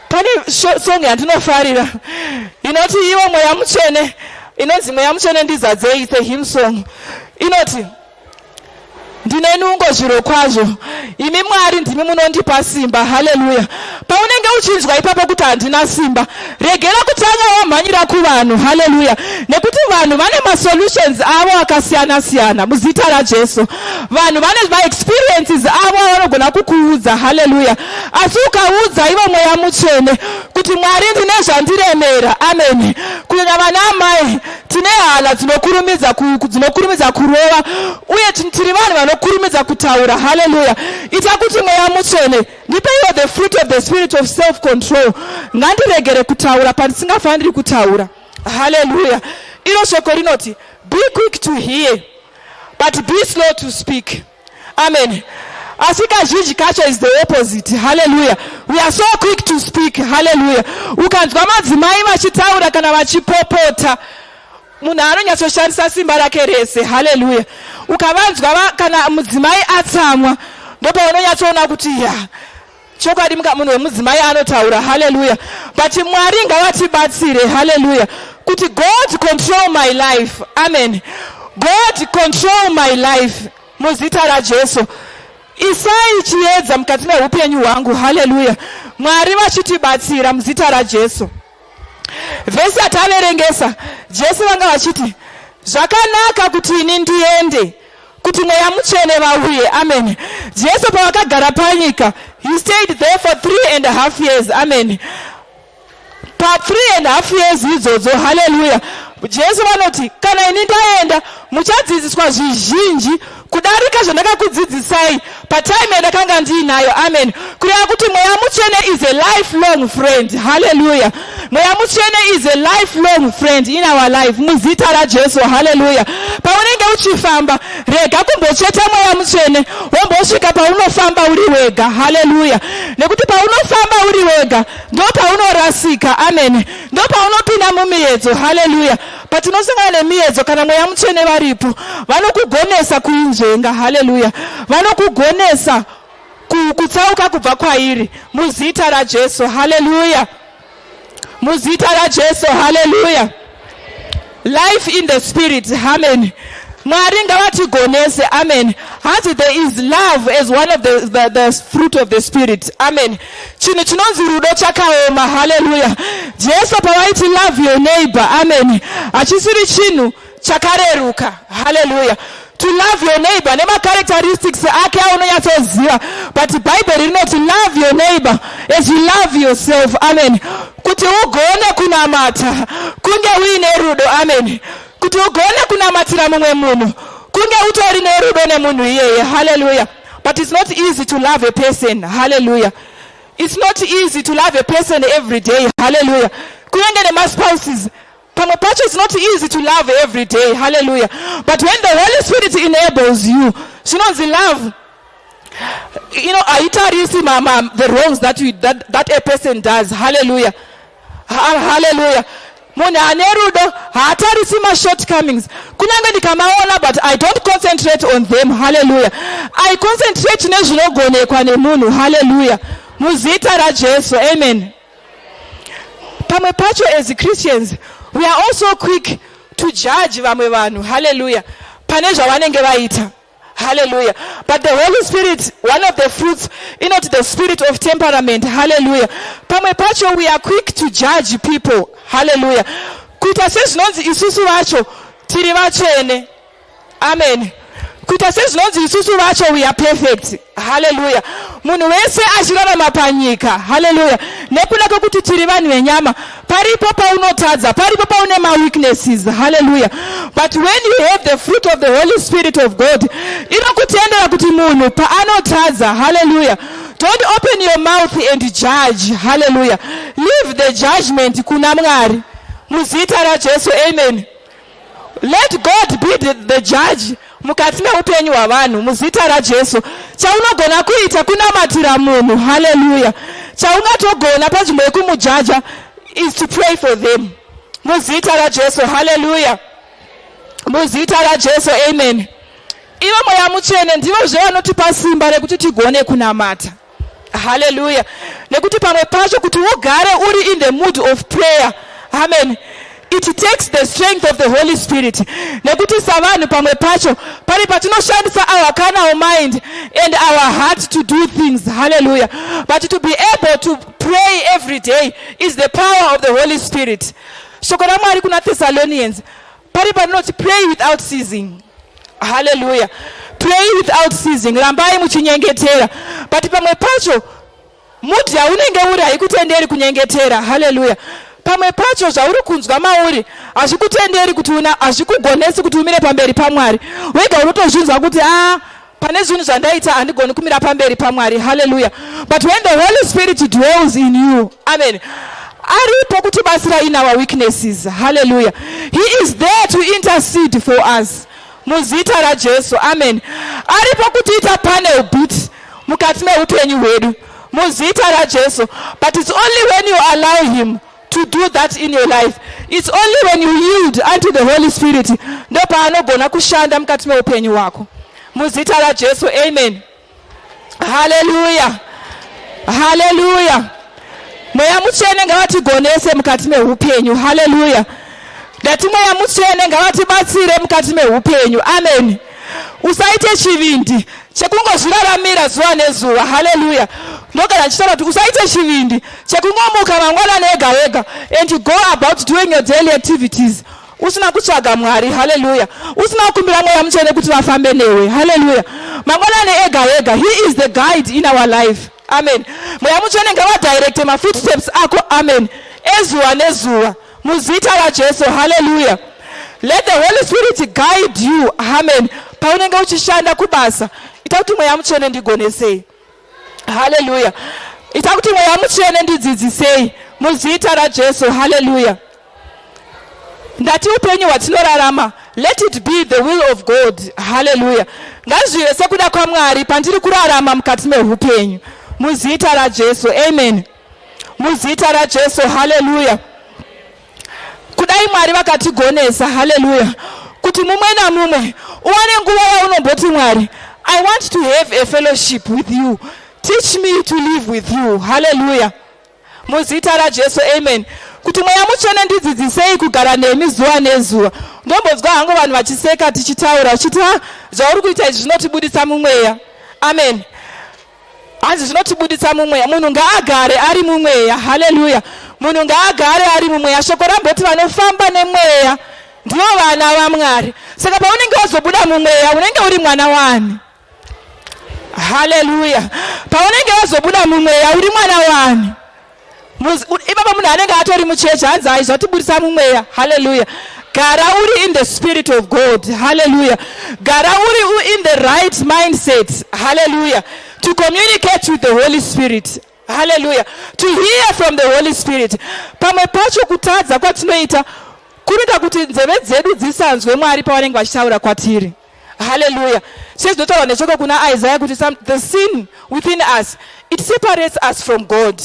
Pane song yandinofarira inoti ivo Mweya Mutsvene, inonzi "Mweya Mutsvene Ndizadzei". It's a hymn song. Inoti, "Ndine nungo zviro kwazvo, imi Mwari ndimi munondipa simba." Haleluya. Paunenge uchinzwa ipapo kuti handina simba, regera kutanga wamhanyira kuvanhu. Haleluya. Nekuti vanhu vane masolutions avo akasiyana-siyana, muzita raJesu. Vanhu vane maexperiences avo avanogona kukuudza. Haleluya. Asi ukaudza ivo Mweya Mutsvene kuti, "Mwari, ndine zvandiremera," amen. Kunyanya vana amai, tine hana dzinokurumidza kurova, uye tiri vanhu vanokurumidza kutaura. Haleluya. Ita kuti, "Mweya Mutsvene, ndipeiwo the fruit of the spirit of self control. Ngandiregere kutaura pandisingafaniri kutaura." Haleluya. Iro shoko rinoti, "Be quick to hear, but be slow to speak." Amen. Asi kazhinji kacho is the opposite. Haleluya. We are so quick to speak. Haleluya. Ukanzwa madzimai vachitaura kana vachipopota, munhu anonyatsoshandisa simba rake rese. Haleluya. Ukavanzwa kana mudzimai atsamwa, ndopaunonyatsoona kuti ya, chokwadi munhu wemudzimai anotaura. Haleluya. But Mwari ngavatibatsire. Haleluya. Kuti God control my life. Amen. God control my life, muzita raJesu. Isai chiedza mukati meupenyu hwangu. Haleluya. Mwari vachitibatsira, muzita raJesu. Vhesi yataverengesa, Jesu vanga vachiti zvakanaka kuti ini ndiende kuti Mweya Mutsvene vauye. Amen. Jesu pavakagara panyika, he stayed there for 3.5 years. Amen. Pa3.5 years idzodzo, haleluya, Jesu vanoti, "Kana ini ndaenda, muchadzidziswa zvizhinji kudarika zvandakakudzidzisai patime yandakanga ndiinayo." Amen. Kureva kuti Mweya Mutsvene is a lifelong friend. Haleluya. Mweya Mutsvene is a lifelong friend in our life, muzita raJesu. Haleluya. Paunenge uchifamba, rega kumbocheta Mweya Mutsvene wombosvika paunofamba uri wega. Haleluya. Nekuti paunofamba uri wega, ndo paunorasika. Amen. Ndo paunopinda mumiedzo. Haleluya. Patinosangana nemiedzo, kana Mweya Mutsvene varipo, vanokugonesa kuinzvenga. Haleluya. Vanokugonesa kutsauka kubva kwairi, muzita raJesu. Haleluya. Muzita raJesu. Haleluya. Life in the Spirit. Amen. Mwari ngavatigonese. Amen. Hanzi there is love as one of the fruit of the Spirit. Amen. Chinhu chinonzi rudo chakaoma. Haleluya. Jesu pavaiti, "Love your neighbor," amen, hachisiri chinhu chakareruka. Haleluya. To love your neighbor nemacharacteristics ake aunonyatsoziva, but Bhaibheri rinoti, "Love your neighbor as you love yourself." Amen. Kuti ugone kunamata, kunge uine rudo. Amen. Kuti ugone kunamatira mumwe munhu, kunge utori nerudo nemunhu iyeye. Haleluya. But it's not easy to love a person. Haleluya. It's not easy to love a person every day. Haleluya. Kunyange nemaspouses, pamwe pacho it's not easy to love every day. Hallelujah. But when the Holy Spirit enables you, zvinonzi love haitarisi the wrongs that a person does. Hallelujah. Hallelujah. Munhu ane rudo haatarisi mashortcomings, kunyange ndikamaona, but I don't concentrate on them. Hallelujah. I concentrate nezvinogonekwa nemunhu. Hallelujah. Muzita raJesu. Amen. Pamwe pacho as Christians, we are also quick to judge vamwe vanhu. Hallelujah. Pane zvavanenge vaita. Hallelujah. But the Holy Spirit, one of the fruits inoti the spirit of temperament. Hallelujah. Pamwe pacho we are quick to judge people. Hallelujah. Kuita sezvinonzi isusu vacho tiri vatsvene. Amen. Kuita sezvinonzi isusu vacho we are perfect. Haleluya. Munhu wese achirarama panyika, haleluya, nekuda kwekuti tiri vanhu venyama, paripo paunotadza, paripo paune maweaknesses. Haleluya. But when you have the fruit of the Holy Spirit of God, inokutendera kuti munhu paanotadza, haleluya, don't open your mouth and judge. Haleluya. Leave the judgment kuna Mwari, muzita raJesu. Amen. Let God be the judge mukati meupenyu hwavanhu, muzita raJesu. Chaunogona kuita kunamatira munhu. Haleluya. Chaungatogona panzvimbo yekumujaja is to pray for them, muzita raJesu. Haleluya. Muzita raJesu, amen. Ivo Mweya Mutsvene ndivozve vanotipa simba rekuti tigone kunamata. Haleluya. Nekuti pamwe pacho kuti ugare uri in the mood of prayer, amen, it takes the strength of the Holy Spirit. Nekuti savanhu pamwe pacho pari patinoshandisa our carnal mind and our heart to do things. Haleluya. But to be able to pray every day is the power of the Holy Spirit. Shoko raMwari kuna Thessalonians pari parinoti, "Pray without ceasing." Haleluya. Pray without ceasing, rambai muchinyengetera. But pamwe pacho mood yaunenge uri haikutenderi kunyengetera. Haleluya. Pamwe pacho zvauri kunzwa mauri hazvikutenderi kuti una, hazvikugonesi kuti umire pamberi paMwari. Wega unotozvinzwa kuti a pane zvinhu zvandaita, handigoni kumira pamberi paMwari. Haleluya. But when the Holy Spirit dwells in you, amen, aripo kutibatsira in our weaknesses. Haleluya. He is there to intercede for us, muzita raJesu, amen. Aripo kutiita panel beat mukati meupenyu hwedu, muzita raJesu. But it's only when you allow him to do that in your life. It's only when you yield unto the Holy Spirit ndopaanogona kushanda mukati meupenyu hwako, muzita raJesu, amen. Haleluya, haleluya. Mweya Mutsvene ngavatigonese mukati meupenyu. Haleluya. Ndati Mweya Mutsvene ngavatibatsire mukati meupenyu, amen. Usaite chivindi chekungozviraramira zuva nezuva. Haleluya. Ndogara ndichitaura kuti usaite chivindi chekungomuka mangwanani ega ega and go about doing your daily activities usina kutsvaga Mwari. Haleluya. Usina kukumbira Mweya Mutsvene kuti vafambe newe. Haleluya. Mangwanani ega ega, he is the guide in our life, amen. Mweya Mutsvene ngavadirecte mafootsteps ako, amen, ezuva nezuva, muzita raJesu. Haleluya. Let the Holy Spirit guide you, amen. Paunenge uchishanda kubasa, ita kuti, "Mweya Mutsvene, ndigonesei." Haleluya. Ita kuti, "Mweya Mutsvene, ndidzidzisei," muzita raJesu. Haleluya. Ndati upenyu hwatinorarama, let it be the will of God. Haleluya. Ngazvive sekuda kwaMwari pandiri kurarama mukati meupenyu, muzita raJesu, amen. Muzita raJesu, haleluya. Kudai Mwari vakatigonesa, haleluya, kuti mumwe namumwe uwane nguva yaunomboti, "Mwari, I want to have a fellowship with you. Teach me to live with you." Haleluya. Muzita raJesu, amen. Kuti, "Mweya Mutsvene, ndidzidzisei kugara nemi zuva nezuva." Ndombonzwa hangu vanhu vachiseka tichitaura vachiti, "Ha, zvauri kuita izvi zvinotibudisa mumweya." Amen. Hanzi zvinotibudisa mumweya. Munhu ngaagare ari mumweya. Haleluya. Munhu ngaagare ari mumweya. Shoko ramboti vanofamba nemweya ndivo vana vaMwari. Saka paunenge wazobuda mumweya, unenge uri mwana wani? Haleluya. Paunenge wazobuda mumweya, uri mwana wani? Ipapa munhu anenge atori muchechi, hanzi, "Hai, zvatibudisa mumweya." Haleluya. Gara uri in the spirit of God. Haleluya. Gara uri in the right mindset, haleluya, to communicate with the Holy Spirit. Haleluya. To hear from the Holy Spirit. Pamwe pacho kutadza kwatinoita kunoita kuti nzeve dzedu dzisanzwe Mwari pavanenge vachitaura kwatiri. Haleluya. Sezvinotaurwa neshoko kuna Isaiah kuti the sin within us, it separates us from God.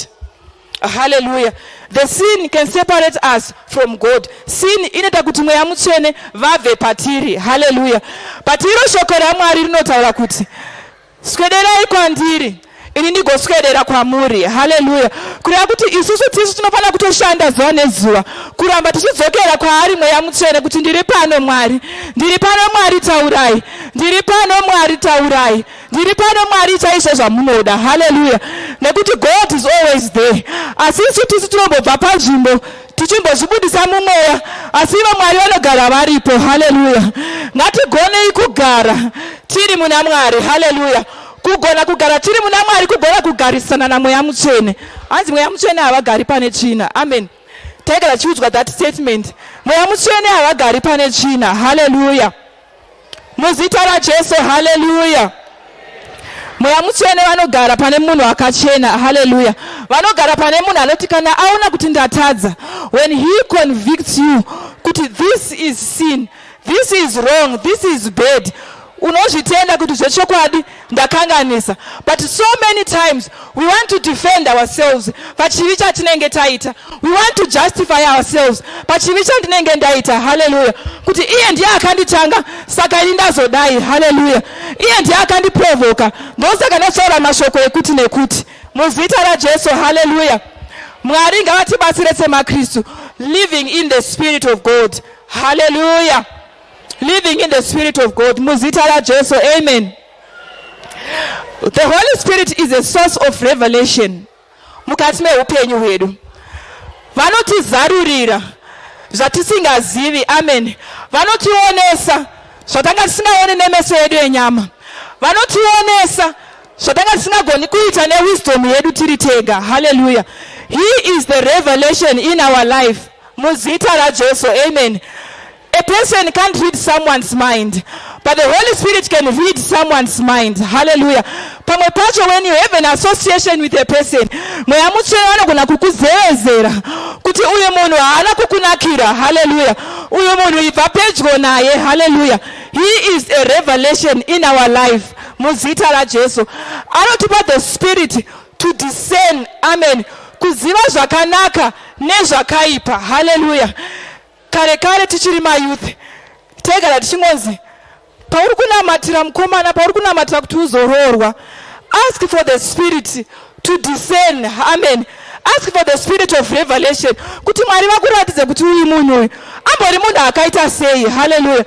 Haleluya. The sin can separate us from God. Sin inoita kuti Mweya Mutsvene vabve patiri. Haleluya. But iro shoko raMwari rinotaura kuti, "Swederai kwandiri, ini ndigoswedera kwamuri." Haleluya. Kureva kuti isusu tisu tinofanira kutoshanda zuva nezuva kuramba tichidzokera kwaari Mweya Mutsvene kuti, "Ndiri pano, Mwari. Ndiri pano, Mwari, taurai. Ndiri pano, Mwari, taurai. Ndiri pano, Mwari, chaizvo zvamunoda." Haleluya. Nekuti God is always there, asi isu tisu tinombobva panzvimbo tichimbozvibudisa mumweya, asi ivo Mwari vanogara varipo. Haleluya. Ngatigonei kugara tiri muna Mwari. Haleluya. Kugona kugara tiri muna Mwari, kugona kugarisana naMweya Mutsvene. Hanzi Mweya Mutsvene havagari pane tsvina. Amen. Taigara tichiudzwa that statement, Mweya Mutsvene havagari pane tsvina. Haleluya. Muzita raJesu, haleluya. Mweya Mutsvene vanogara pane munhu akachena. Haleluya. Vanogara pane munhu anoti kana aona kuti ndatadza, when he convicts you kuti this is sin. This is wrong, this is bad. Unozvitenda kuti zvechokwadi ndakanganisa. But so many times we want to defend ourselves pachivi chatinenge taita. We want to justify ourselves pachivi chandinenge ndaita. Haleluya. Kuti iye ndiye akanditanga, saka ini ndazodai. Haleluya. Iye ndiye akandiprovoka, ndosaka ndataura mashoko ekuti nekuti. Muzita raJesu, haleluya. Mwari ngavatibatsire semaKristu, living in the spirit of God. Haleluya. Living in the spirit of God. Muzita raJesu, amen. The Holy Spirit is a source of revelation mukati meupenyu hwedu. Vanotizarurira zvatisingazivi. Amen. Vanotionesa zvatanga tisingaoni nemeso edu enyama. Vanotionesa zvatanga tisingagoni kuita newisdom yedu tiri tega. Haleluya. He is the revelation in our life. Muzita raJesu, amen. A person can't read someone's mind, but the Holy Spirit can read someone's mind. Hallelujah. Pamwe pacho, when you have an association with a person, Mweya Mutsvene vanogona kukuzevezera kuti uyu munhu haana kukunakira. Hallelujah. Uyu munhu, ibva pedyo naye. Hallelujah. He is a revelation in our life. Muzita raJesu. Anotipa the spirit to discern. Amen. Kuziva zvakanaka nezvakaipa. Hallelujah. Kare kare, tichiri mayouth, taigara tichingonzi, pauri kunamatira mukomana, pauri kunamatira kuti uzoroorwa, ask for the spirit to discern. Amen. Ask for the spirit of revelation, kuti Mwari vakuratidze kuti uyu munhu uyu ambori munhu akaita sei. Haleluya.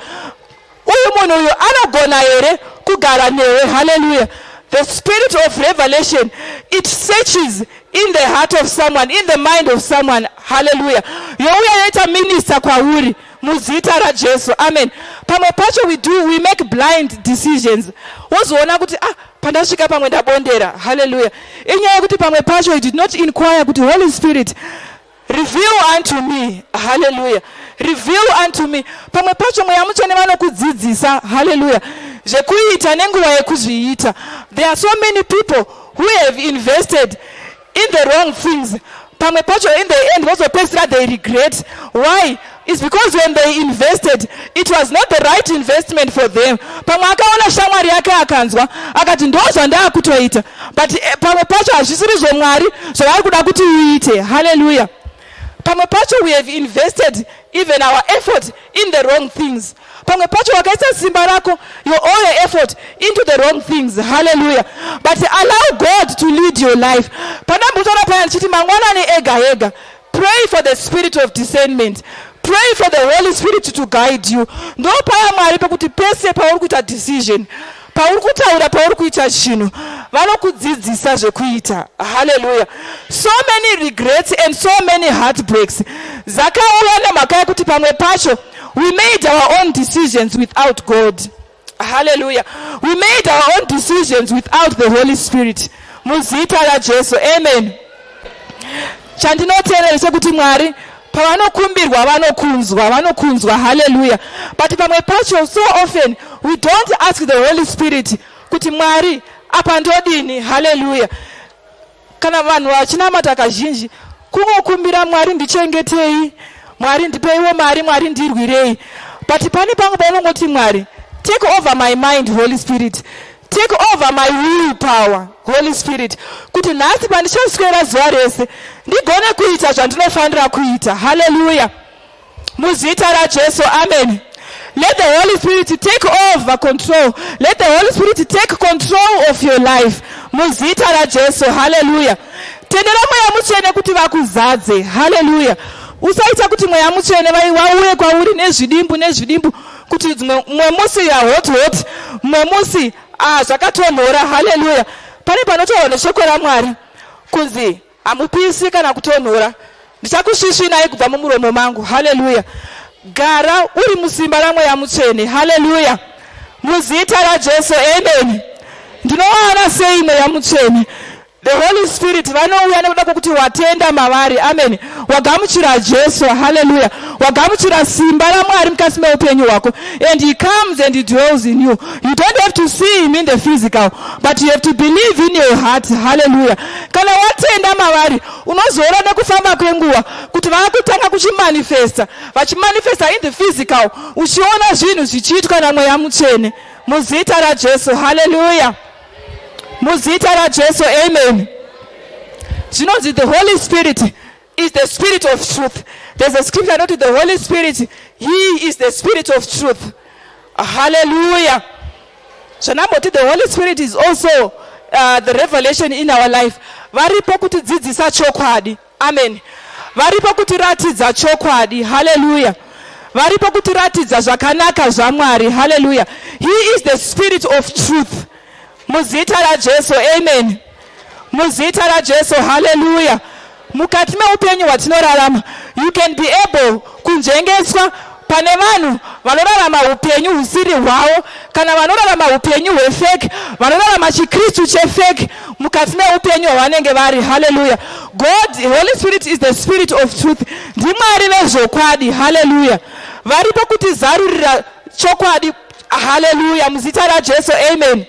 Uyu munhu uyu anogona here kugara newe? Haleluya. The spirit of revelation, it searches in the heart of someone, in the mind of someone. Haleluya. Youya yoita minister kwauri. Muzita raJesu, amen. Pamwe pacho we make blind decisions, wozoona kuti, ah, pandasvika pamwe ndabondera. Haleluya. Inyaya yekuti pamwe pacho you did not inquire kuti, "Holy Spirit, reveal unto me." Haleluya. Reveal unto me. Pamwe pacho Mweya Mutsvene vanokudzidzisa, haleluya, zvekuita nenguva yekuzviita. There are so many people who have invested in the wrong things. Pamwe pacho in the end vozopedzisira they regret. Why? Is because when they invested, it was not the right investment for them. Pamwe akaona shamwari yake, akanzwa, akati, "Ndo zvandaakutoita," but pamwe pacho hazvisiri zvoMwari zvavari kuda kuti uite. Haleluya. Pamwe pacho we have invested even our effort in the wrong things. Pamwe pacho wakaisa simba rako, your all your effort into the wrong things. Hallelujah. But allow God to lead your life. Pandambotaura paya ndichiti mangwanani ega ega, pray for the spirit of discernment. Pray for the Holy Spirit to guide you. Ndo paya Mwari pekuti pese pauri kuita decision, pauri kutaura, pauri kuita chinhu, vanokudzidzisa zvekuita. Haleluya. So many regrets and so many heartbreaks dzakauya nemhaka yekuti pamwe pacho we made our own decisions without God. Haleluya. We made our own decisions without the Holy Spirit. Muzita raJesu, amen. Chandinoteerera chekuti Mwari pavanokumbirwa, vanokunzwa, vanokunzwa. Haleluya. But pamwe pacho, so often we don't ask the Holy Spirit kuti, "Mwari, apa ndodini?" Haleluya. Kana vanhu vachinamata kazhinji kungokumbira, "Mwari, ndichengetei. Mwari, ndipeiwo mari. Mwari, ndirwirei." But pane pamwe paunongoti, "Mwari, take over my mind. Holy Spirit, take over my will power. Holy Spirit, kuti nhasi pandichaswera zuva rese ndigone kuita zvandinofanira kuita." Haleluya. Muzita raJesu, amen. Let the Holy Spirit take over control. Let the Holy Spirit take control of your life. Muzita raJesu, haleluya. Tendera Mweya Mutsvene kuti vakuzadze. Haleluya. Usaita kuti Mweya Mutsvene vauye kwauri nezvidimbu nezvidimbu, kuti mumwe musi ya hot hot, mumwe musi, ah, zvakatonhora. Haleluya. Pane panotaurwa neshoko raMwari kunzi, "Hamupisi kana kutonhora, ndichakusvisvinai kubva mumuromo mangu." Haleluya. Gara uri musimba raMweya Mutsvene. Haleluya. Muzita raJesu, amen. Ndinowana sei Mweya Mutsvene? The Holy Spirit vanouya nekuda kwokuti watenda mavari. Amen. Wagamuchira Jesu. Hallelujah. Wagamuchira simba raMwari mukati meupenyu hwako. And he comes and he dwells in you. You don't have to see him in the physical, but you have to believe in your heart. Hallelujah. Kana watenda mavari, unozoona nekufamba kwenguva kuti vakutanga kuchimanifesta, vachimanifesta in the physical, uchiona zvinhu zvichiitwa naMweya Mutsvene. Muzita raJesu. Hallelujah. Muzita raJesu. Amen. Zvinonzi the Holy Spirit is the spirit of truth. There's a scripture not the Holy Spirit, he is the spirit of truth. Hallelujah. Zvanamboti the Holy Spirit is also the revelation in our life. Varipo kutidzidzisa chokwadi. Amen. Varipo kutiratidza chokwadi. Hallelujah. Varipo kutiratidza zvakanaka zvaMwari. Hallelujah. He is the spirit of truth. Muzita raJesu. Amen. Muzita raJesu. Hallelujah. Mukati meupenyu hwatinorarama, you can be able kunzvengeswa pane vanhu vanorarama upenyu husiri hwavo, kana vanorarama upenyu hwefake, vanorarama chiKristu chefake mukati meupenyu hwavanenge vari. Hallelujah. God, Holy Spirit is the spirit of truth. NdiMwari vezvokwadi. Hallelujah. Varipo kutizarurira chokwadi. Hallelujah. Muzita raJesu. Amen.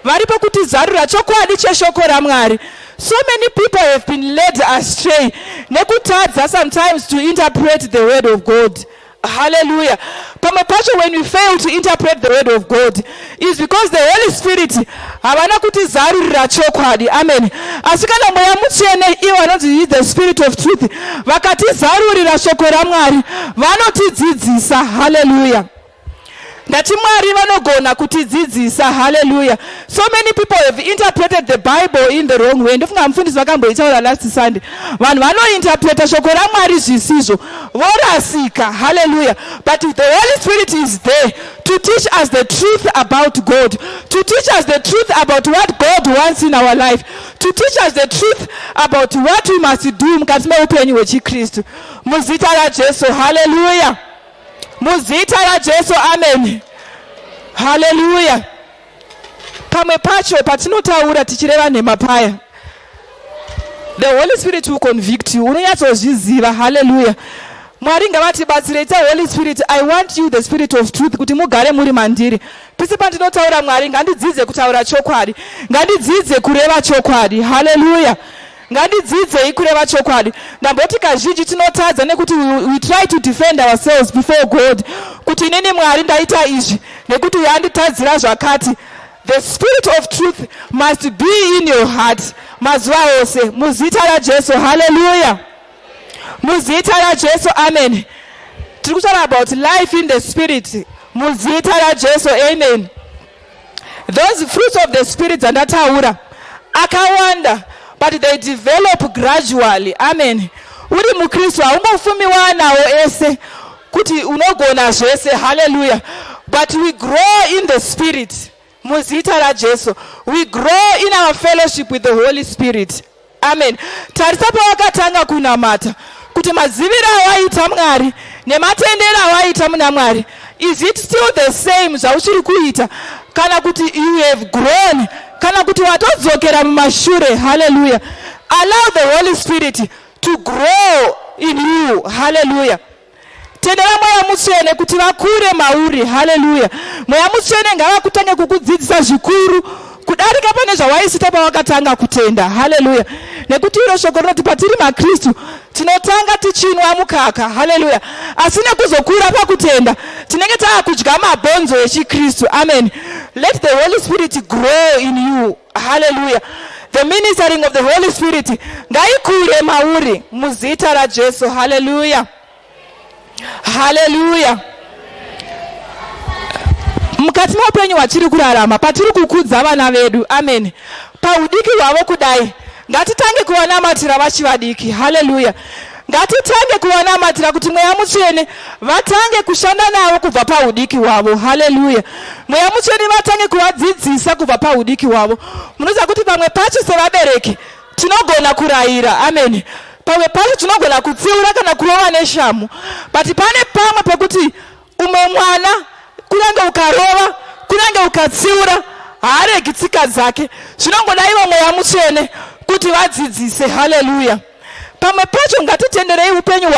Varipo kutizarura chokwadi cheshoko raMwari. So many people have been led astray nekutadza sometimes to interpret the word of God. Hallelujah. Pamwe pacho, when we fail to interpret the word of God, is because the Holy Spirit havana kutizarurira chokwadi. Amen. Asi kana Mweya Mutsvene, ivo vanonzi the spirit of truth, vakatizarurira shoko raMwari, vanotidzidzisa. Hallelujah. Ndati Mwari vanogona kutidzidzisa. Hallelujah. So many people have interpreted the Bible in the wrong way. Ndofunga mufundisi vakamboitaura last Sunday. Vanhu vanointerpreta shoko raMwari zvisizvo, vorasika. Hallelujah. But the Holy Spirit is there to teach us the truth about God, to teach us the truth about what God wants in our life, to teach us the truth about what we must do mukati meupenyu hwechikristu. Muzita raJesu. Hallelujah. Muzita raJesu. Amen. Hallelujah. Pamwe pacho patinotaura tichireva nhema paya, the Holy Spirit will convict you. Unonyatsozviziva. Hallelujah. Mwari ngavatibatsire. Ita Holy Spirit, I want you, the spirit of truth, kuti mugare muri mandiri pese pandinotaura. Mwari, ngandidzidze kutaura chokwadi, ngandidzidze kureva chokwadi. Hallelujah. Ngandidzidzei kureva chokwadi. Ndamboti kazhinji tinotadza nekuti we try to defend ourselves before God, kuti inini Mwari ndaita izvi nekuti uyo anditadzira zvakati. The spirit of truth must be in your heart mazuva ose. Muzita raJesu. Hallelujah. Muzita raJesu. Amen. Tiri kutaura about life in the spirit. Muzita raJesu. Amen. Those fruits of the spirit dzandataura akawanda, but they develop gradually. Amen. Uri mukristu haungofumi waanawo ese kuti unogona zvese. Hallelujah. But we grow in the spirit. Muzita raJesu. We grow in our fellowship with the Holy Spirit. Amen. Tarisa pawakatanga kunamata, kuti maziviro awaita Mwari nematendero awaita muna Mwari, is it still the same zvauchiri kuita, kana kuti you have grown, kana kuti watodzokera mumashure? Hallelujah. Allow the Holy Spirit to grow in you. Hallelujah. Tendera Mweya Mutsvene kuti vakure mauri. Haleluya. Mweya Mutsvene ngavakutange kukudzidzisa zvikuru kudarika pane zvawaisita pawakatanga kutenda. Haleluya. Nekuti iro shoko rinoti patiri maKristu tinotanga tichinwa mukaka. Haleluya. Asi nekuzokura pakutenda tinenge taa kudya mabhonzo echikristu. Amen. Let the Holy Spirit grow in you. Haleluya. The ministering of the Holy Spirit ngaikure mauri. Muzita raJesu. Haleluya. Haleluya. Mukati meupenyu hwatiri kurarama, patiri kukudza vana vedu, amen, paudiki hwavo kudai, ngatitange kuvanamatira vachivadiki. Haleluya. Ngatitange kuvanamatira kuti Mweya Mutsvene vatange kushanda navo kubva paudiki hwavo. Haleluya. Mweya Mutsvene vatange kuvadzidzisa kubva paudiki hwavo. Munoziva kuti pamwe pacho sevabereki tinogona kurayira. Amen. Pamwe pacho tinogona kutsiura kana kurova neshamu, but pane pamwe pekuti umwe mwana, kunyange ukarova, kunyange ukatsiura, haaregi tsika dzake. Zvinongoda ivo Mweya Mutsvene kuti Kuti vadzidzise. Haleluya. Pamwe pacho ngatitenderei upenyu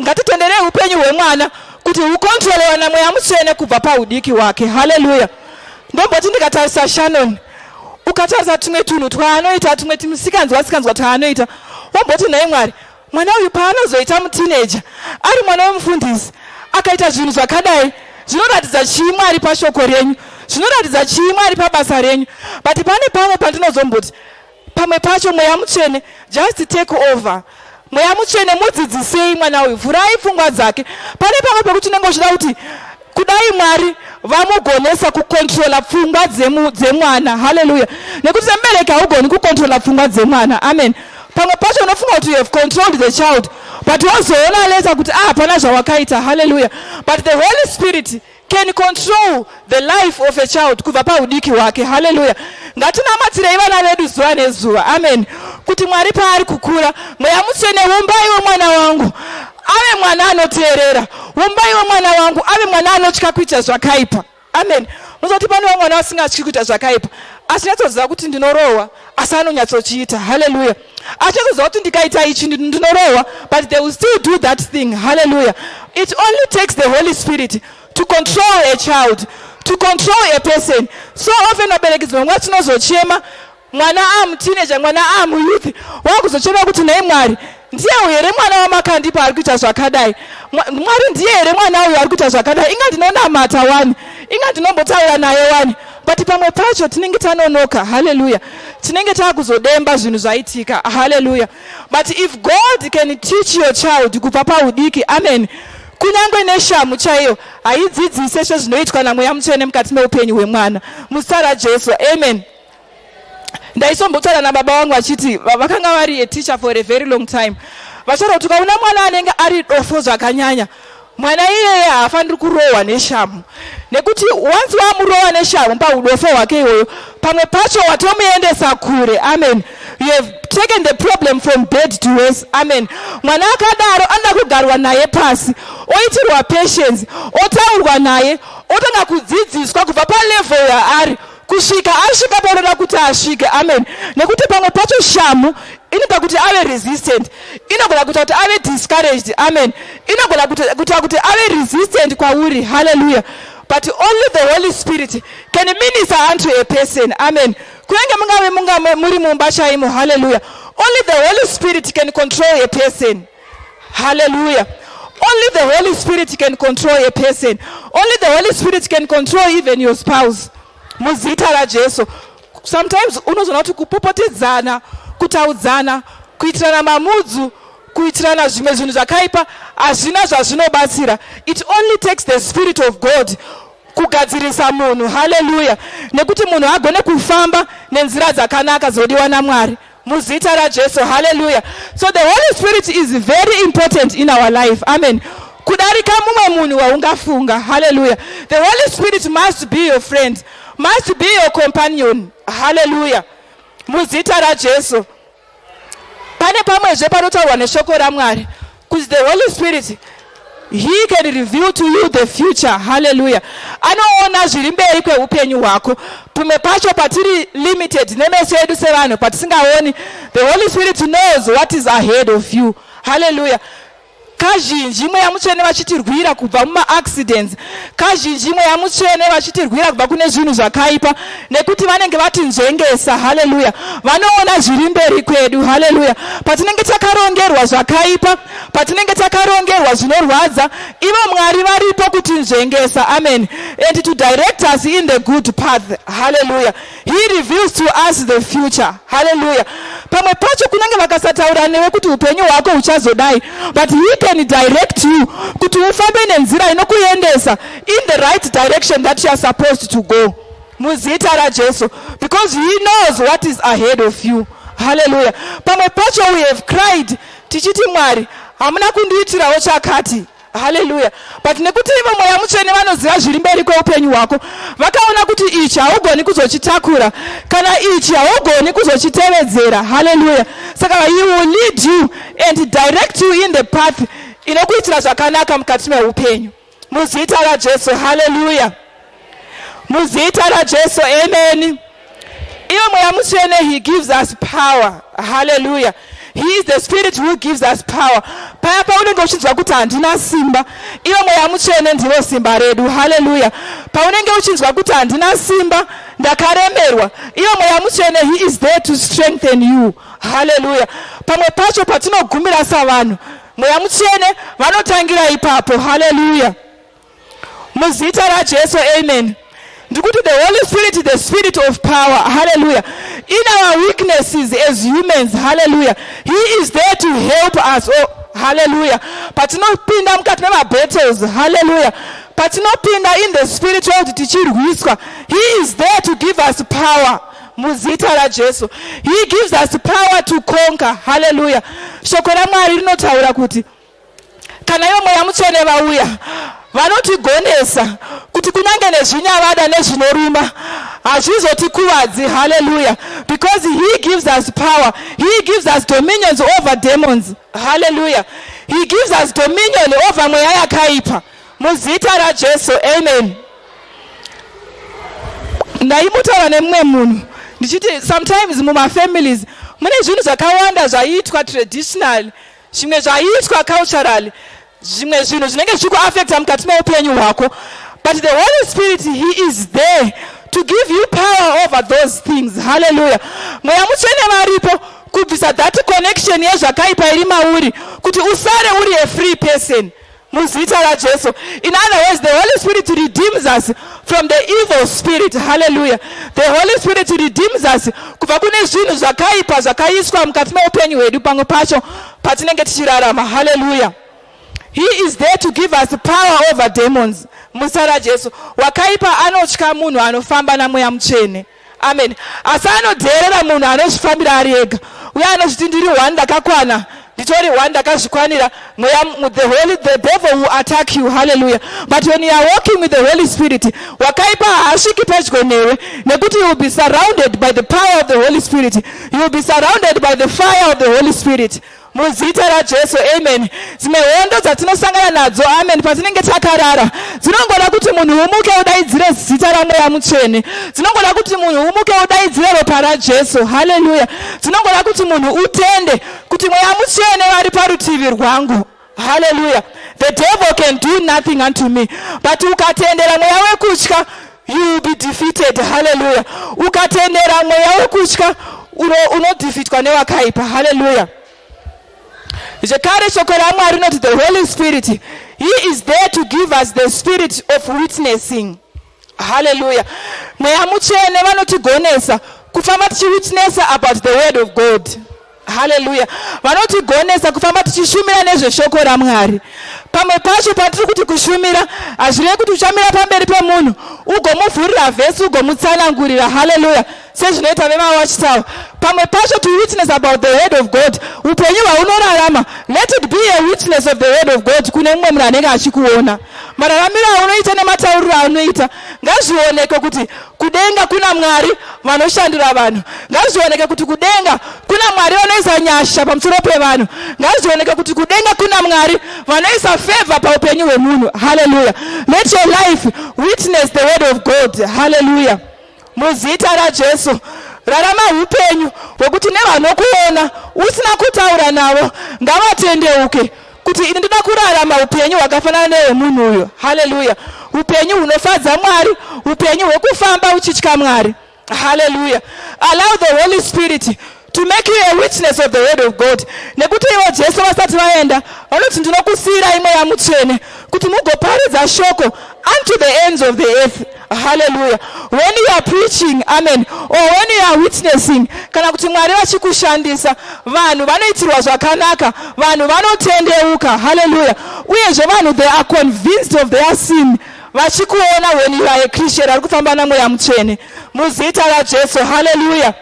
ngatitenderei upenyu hwemwana kuti hukontrolewa naMweya Mutsvene kubva paudiki hwake. Haleluya. Ndomboti ndikatarisa Shannon, ukatarisa tumwe tunhu twaanoita, tumwe timusikanzwa sikanzwa twaanoita, womboti, "Nhai Mwari, mwana uyu paanozoita muteenager, ari mwana wemufundisi, akaita zvinhu zvakadai, zvinoratidza chii, Mwari, pashoko renyu? Zvinoratidza chii, Mwari, pabasa renyu?" But pane pamwe pandinozomboti pamwe pacho, Mweya Mutsvene, just take over. Mweya Mutsvene, mudzidzisei mwana uyu, vhurai pfungwa dzake. Pane pamwe pekuti unenge uchida kuti kudai Mwari vamugonesa kukontrola pfungwa dzemwana. Haleluya. Nekuti semubereki haugoni kukontrola pfungwa dzemwana. Amen. Pamwe pacho unofunga kuti you have controlled the child, but wozoona later kuti, ah, hapana zvawakaita. Haleluya. But the Holy Spirit can control the life of a child kubva paudiki hwake. Haleluya. Ngatinamatirei vana vedu zuva nezuva. Amen. Kuti Mwari, paari kukura, Mweya Mutsvene, umbaiwe mwana wangu ave mwana anoteerera, umbaiwe mwana wangu ave mwana anotya kuita zvakaipa. Amen. Unozoti pane vamwe mwana vasingatyi kuita zvakaipa, achinyatsoziva kuti ndinorohwa, asi anonyatsochiita. Haleluya. Achinyatsoziva kuti ndikaita ichi ndinorohwa, but they will still do that thing. Haleluya. It only takes the Holy Spirit to control a child, to control a person. So often vabereki dzimwe nguva tinozochema mwana amuteenager, mwana amuyouth, wakuzochema kuti, "Nhai Mwari, ndiye here mwana wamakandipa ari kuita zvakadai? Mwari, ndiye here mwana uyu ari kuita zvakadai? Inga ndinonamata wani, inga ndinombotaura naye wani." But pamwe pacho tinenge tanonoka. Haleluya. Tinenge taakuzodemba zvinhu zvaitika. Haleluya. But if God can teach your child kubva paudiki, amen, kunyange neshamu chaiyo haidzidzise sezvinoitwa naMweya Mutsvene mukati meupenyu hwemwana. Muzita raJesu, amen. Ndaisombotaura nababa vangu vachiti vakanga vari a teacher for a very long time, vachitaura kuti ukaona mwana anenge ari dofo zvakanyanya, mwana iyeye haafaniri kurohwa neshamu, nekuti once wamurohwa neshamu paudofo hwake iwoyo, pamwe pacho watomuendesa kure. Amen. You have taken the problem from bad to worse. Amen. Mwana akadaro anoda kugarwa naye pasi, oitirwa patience, otaurwa naye, otanga kudzidziswa kubva palevel yaari kusvika asvika paunoda kuti asvike. Amen. Nekuti pamwe pacho shamu inoita kuti ave resistant, inogona kuita kuti ave discouraged. Amen. Inogona kuita kuti ave resistant kwauri. Haleluya. But only the Holy Spirit can minister unto a person. Amen. Kunyange mungave munga muri mumba chaimo. Haleluya. Only the Holy Spirit can control a person. Hallelujah. Only the Holy Spirit can control a person. Only the Holy Spirit can control even your spouse. Muzita raJesu. Sometimes unozoona kuti kupopotedzana, kutaudzana, kuitirana mamudzu, kuitirana zvimwe zvinhu zvakaipa hazvina zvazvinobatsira. It only takes the Spirit of God kugadzirisa munhu. Haleluya. Nekuti munhu agone kufamba nenzira dzakanaka dzinodiwa naMwari. Muzita raJesu. Haleluya. So the Holy Spirit is very important in our life. Amen. Kudarika mumwe munhu waungafunga. Haleluya. The Holy Spirit must be your friend, must be your companion. Haleluya. Muzita raJesu. Pane pamwezve panotaurwa neshoko raMwari kuti the Holy Spirit, he can reveal to you the future. Haleluya. Anoona zviri mberi kweupenyu hwako. Pamwe pacho patiri limited nemeso edu sevanhu, patisingaoni, the Holy Spirit knows what is ahead of you. Haleluya. Kazhinji Mweya Mutsvene vachitirwira kubva mumaaccidents, kazhinji Mweya Mutsvene vachitirwira kubva kune zvinhu zvakaipa, nekuti vanenge vatinzvengesa. Haleluya. Vanoona zviri mberi kwedu. Haleluya. Patinenge takarongerwa zvakaipa, patinenge takarongerwa zvinorwadza, ivo Mwari varipo kutinzvengesa. Amen. And to direct us in the good path. Haleluya. He reveals to us the future. Haleluya. Pamwe pacho kunyange vakasataura newe kuti upenyu hwako huchazodai, but he can direct you kuti ufambe nenzira inokuendesa in the right direction that you are supposed to go. Muzita raJesu. Because he knows what is ahead of you. Haleluya. Pamwe pacho we have cried tichiti, "Mwari, hamuna kundiitirawo chakati." Haleluya. But nekuti ivo Mweya Mutsvene vanoziva zviri mberi kweupenyu hwako, vakaona kuti ichi haugoni kuzochitakura, kana ichi haugoni kuzochitevedzera. Haleluya. Saka he will lead you and direct you in the path inokuitira zvakanaka mukati meupenyu. Muzita raJesu. Haleluya. Muzita raJesu. Amen. Ivo Mweya Mutsvene, he gives us power. Hallelujah. He is the spirit who gives us power. Paya paunenge uchinzwa kuti handina simba, ivo Mweya Mutsvene ndiro simba redu. Hallelujah. Paunenge uchinzwa kuti handina simba, ndakaremerwa, ivo Mweya Mutsvene, he is there to strengthen you. Hallelujah. Pamwe pacho patinogumira savanhu, Mweya Mutsvene vanotangira ipapo. Hallelujah. Muzita raJesu, amen. Ndikuti the Holy Spirit, the spirit of power. Hallelujah. In our weaknesses as humans, hallelujah, he is there to help us. Oh, hallelujah. Patinopinda mukati memabattles, hallelujah, patinopinda in the spirit world tichirwiswa, he is there to give us power. Muzita raJesu, he gives us power to conquer. Hallelujah. Shoko raMwari rinotaura kuti kana ivo Mweya Mutsvene vauya, vanotigonesa kuti kunyange nezvinyavada nezvinoruma hazvizotikuvadzi. Hallelujah. Because he gives us power, he gives us dominions over demons. Hallelujah. He gives us dominion over mweya yakaipa. Muzita raJesu, amen. Ndaimbotaura nemumwe munhu ndichiti sometimes mumafamilies mune zvinhu zvakawanda zvaiitwa traditionally, zvimwe zvaiitwa culturally, zvimwe zvinhu zvinenge zvichikuafecta mukati meupenyu hwako, but the Holy Spirit, he is there to give you power over those things. Hallelujah. Mweya Mutsvene varipo kubvisa that connection yezvakaipa iri mauri kuti usare uri a free person. Muzita raJesu. In other words, the Holy Spirit redeems us from the evil spirit. Hallelujah. The Holy Spirit redeems us kubva kune zvinhu zvakaipa zvakaiswa mukati meupenyu hwedu pamwe pacho patinenge tichirarama. Hallelujah. He is there to give us power over demons. Muzita raJesu. Wakaipa anotya munhu anofamba naMweya Mutsvene. Amen. Asi anodheerera munhu anozvifambira ari ega, uye anozviti ndiri one, ndakakwana, nditori one, ndakazvikwanira. Mweya, the devil will attack you. Hallelujah. But when you are walking with the Holy Spirit, wakaipa haasviki pedyo newe, nekuti you will be surrounded by the power of the Holy Spirit. You will be surrounded by the fire of the Holy Spirit. Muzita raJesu, amen. Dzimwe hondo dzatinosangana nadzo, amen, patinenge takarara, dzinongoda kuti munhu umuke udaidzire zita raMweya Mutsvene. Dzinongoda kuti munhu umuke udaidzire ropa raJesu. Haleluya. Dzinongoda kuti munhu utende kuti Mweya Mutsvene vari parutivi rwangu. Haleluya. The devil can do nothing unto me. But ukatendera mweya wekutya, you will be defeated. Haleluya. Ukatendera mweya wekutya, unodefeatwa newakaipa. Haleluya. Zvekare shoko raMwari rinoti the Holy Spirit, he is there to give us the spirit of witnessing. Haleluya. Mweya Mutsvene vanotigonesa kufamba tichiwitnessa about the word of God. Haleluya. Vanotigonesa kufamba tichishumira nezveshoko raMwari. Pamwe pacho patiri kuti kushumira, hazvirevi kuti uchamira pamberi pemunhu ugomuvhurira vhesi, ugomutsanangurira. Haleluya, sezvinoita vemawatchtower. Pamwe pacho to witness about the word of God, upenyu hwaunorarama, let it be a witness of the word of God kune mumwe munhu anenge achikuona. Mararamiro aunoita nematauriro aunoita ngazvioneke kuti kudenga kuna Mwari vanoshandura vanhu. Ngazvioneke kuti kudenga kuna Mwari vanoisa nyasha pamusoro pevanhu. Ngazvioneke kuti kudenga kuna Mwari vanoisa favor paupenyu hwemunhu. Haleluya. Let your life witness the word of God. Haleluya. Muzita raJesu, rarama upenyu hwekuti nevanokuona usina kutaura navo ngavatendeuke kuti ini ndoda kurarama upenyu hwakafanana nehwemunhu uyu. Haleluya. Upenyu hunofadza Mwari, upenyu hwekufamba uchitya Mwari. Haleluya. Allow the Holy Spirit to make you a witness of the word of God, nekuti ivo Jesu vasati vaenda vanoti, "Ndinokusiyirai Mweya Mutsvene kuti mugoparidza shoko unto the ends of the earth." Haleluya. When you are preaching, amen, or when you are witnessing, kana kuti Mwari vachikushandisa, vanhu vanoitirwa zvakanaka, vanhu vanotendeuka. Haleluya. Uyezve vanhu, they are convinced of their sin vachikuona when you are a Christian ari kufamba naMweya Mutsvene. Muzita raJesu, haleluya.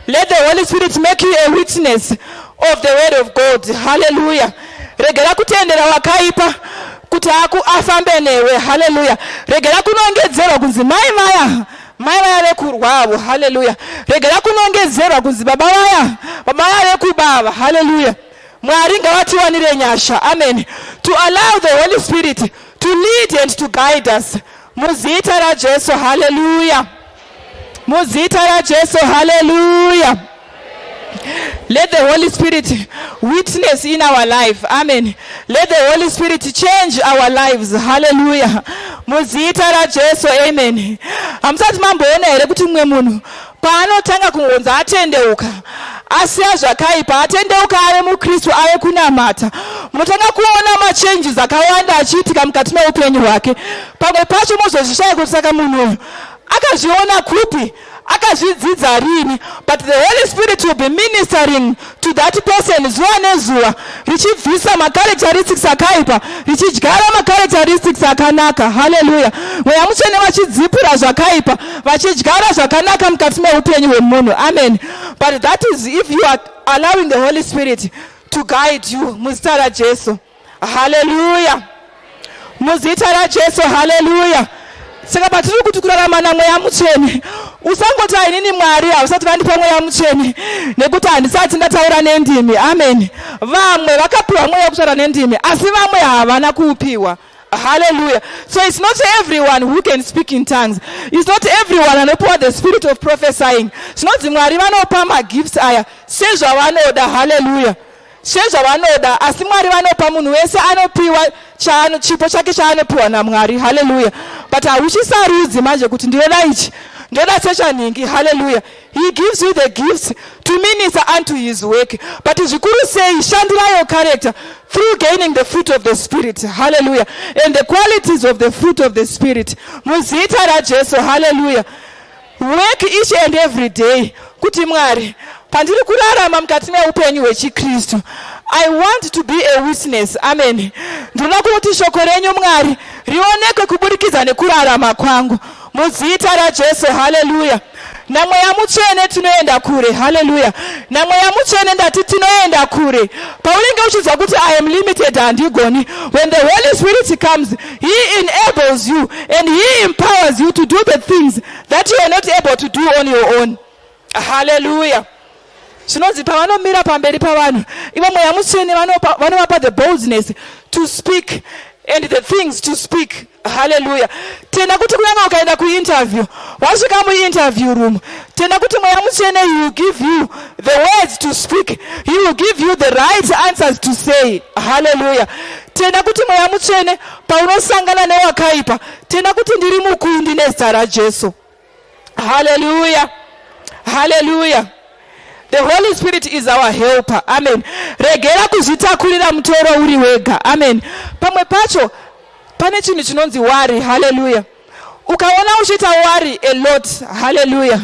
Let the Holy Spirit make you a witness of the word of God. Haleluya. Regera kutendera wakaipa kuti aku afambe newe. Haleluya. Regera kunongedzerwa kunzi mai vaya, mai vaya vekurwavo. Haleluya. Regera kunongedzerwa kunzi baba vaya, baba vaya vekubava. Haleluya. Mwari ngavatiwanire nyasha, amen, to allow the Holy Spirit to lead and to guide us. Muzita raJesu, haleluya. Muzita raJesu, haleluya. Let the Holy Spirit witness in our life. Amen. Let the Holy Spirit change our lives. Hallelujah. Muzita raJesu, amen. Hamusati mamboona here kuti mumwe munhu paanotanga kungonzi atendeuka, asiya zvakaipa, atendeuka, ave muKristu, ave kunamata, munotanga kuona machanges akawanda achiitika mukati meupenyu hwake. Pamwe pacho mozozvishaya kuti saka munhu uyu akazviona kupi, akazvidzidza rini? But the Holy Spirit will be ministering to that person zuva nezuva, richibvisa macharacteristics akaipa, richidyara macharacteristics akanaka. Haleluya. Mweya Mutsvene vachidzipura zvakaipa, vachidyara zvakanaka mukati meupenyu hwemunhu. Amen. But that is if you are allowing the Holy Spirit to guide you. Muzita raJesu, haleluya. Muzita raJesu, haleluya. Saka patiri kuti kurarama naMweya Mutsvene, usangoti, "Ainini Mwari havasati vandipa Mweya Mutsvene nekuti handisati ndataura nendimi." Amen. Vamwe vakapiwa mweya wekutaura nendimi, asi vamwe havana kuupiwa. Hallelujah. So it's not everyone who can speak in tongues. It's not everyone anopiwa the spirit of prophesying. Zvinonzi Mwari vanopa magifts aya sezvavanoda. Hallelujah. Sezvavanoda, asi Mwari vanopa munhu wese, anopiwa chipo chake chaanopiwa naMwari. Haleluya. But hauchisarudzi manje kuti ndinoda ichi, ndoda sechanhingi. Haleluya. He gives you the gifts to minister unto his work, but zvikuru sei shandira your character through gaining the fruit of the Spirit. Hallelujah. And the qualities of the fruit of the Spirit. Muzita raJesu, hallelujah. Work each and every day kuti, "Mwari, pandiri kurarama mukati meupenyu hwechikristu, I want to be a witness." Amen. Ndinoda kuti shoko renyu, Mwari, rionekwe kuburikidza nekurarama kwangu. Muzita raJesu, haleluya. NaMweya Mutsvene tinoenda kure. Haleluya. NaMweya Mutsvene, ndati tinoenda kure. Paunenge uchinzwa kuti, "I am limited, handigoni," when the Holy Spirit comes, he enables you and he empowers you to do the things that you are not able to do on your own. Haleluya. Zvinonzi pavanomira pamberi pavanhu, ivo Mweya Mutsvene vanovapa the boldness to speak and the things to speak. Haleluya. Tenda kuti kunyange ukaenda kuinterview, wasvika muinterview room, tenda kuti Mweya Mutsvene, he will give you the words to speak. He will give you the right answers to say. Haleluya. Tenda kuti Mweya Mutsvene, paunosangana newakaipa, tenda kuti ndiri mukundi nezita raJesu. Haleluya, haleluya. The Holy Spirit is our helper. Amen. Regera kuzvitakurira mutoro uri wega. Amen. Pamwe pacho pane chinhu chinonzi worry. Haleluya. Ukaona uchiita worry a lot, haleluya,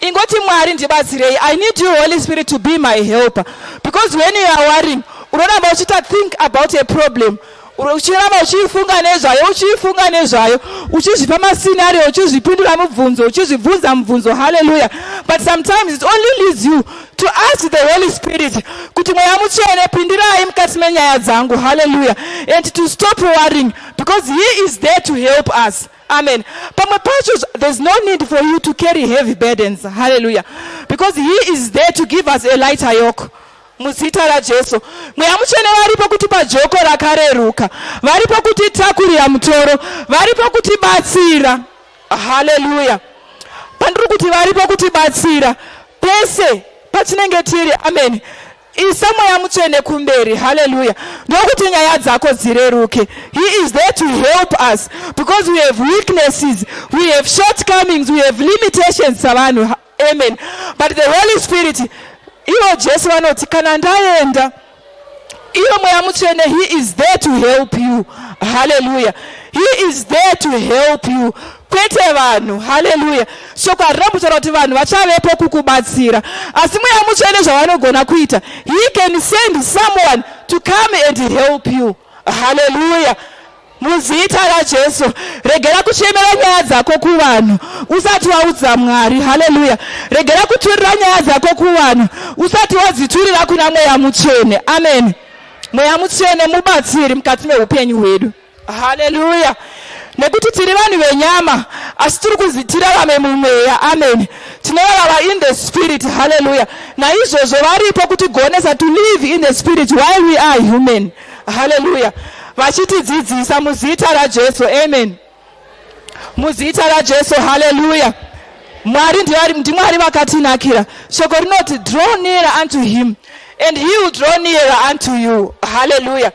ingoti, "Mwari, ndibatsirei. I need you, Holy Spirit, to be my helper," because when you are worrying, unoramba uchiita think about a problem, uchiramba uchiifunga nezvayo, uchiifunga nezvayo, uchizvipa mascenario, uchizvipindura mubvunzo, uchizvibvunza mubvunzo. Haleluya. But sometimes it only leads you to ask the Holy Spirit kuti, "Mweya Mutsvene, pindirai mukati menyaya dzangu." Haleluya. And to stop worrying, because he is there to help us. Amen. Pamwe pacho there's no need for you to carry heavy burdens. Hallelujah. Because he is there to give us a lighter yoke. Muzita raJesu, Mweya Mutsvene varipo kutipa joko rakareruka, varipo kutitakurira mutoro, varipo kutibatsira. Haleluya. Pandiri kuti varipo kutibatsira pese patinenge tiri. Amen. Isa Mweya Mutsvene kumberi. Haleluya. Ndokuti nyaya dzako dzireruke. He is there to help us because we have weaknesses, we have shortcomings, we have limitations savanhu. Amen. But the Holy Spirit, ivo Jesu vanoti, "Kana ndaenda," ivo Mweya Mutsvene, he is there to help you. Haleluya. He is there to help you, kwete vanhu. Haleluya. Shoko harina kuti vanhu vachavepo kukubatsira, asi Mweya Mutsvene zvavanogona kuita, he can send someone to come and help you. Haleluya. Muzita raJesu, regera kuchemera nyaya dzako kuvanhu usati waudza Mwari. Haleluya. Regera kuturira nyaya dzako kuvanhu usati wadziturira kuna Mweya Mutsvene. Amen. Mweya Mutsvene mubatsiri mukati meupenyu hwedu. Haleluya. Nekuti tiri vanhu venyama, asi tiri kuzi tirarame mumweya. Amen. Tinorarama in the Spirit. Haleluya. Naizvozvo varipo kutigonesa to live in the Spirit while we are human. Haleluya. Vachitidzidzisa muzita raJesu. Amen. Muzita raJesu, haleluya. Mwari ndiMwari vakatinakira. Shoko rinoti, "Draw nearer unto him and he will draw nearer unto you." Hallelujah.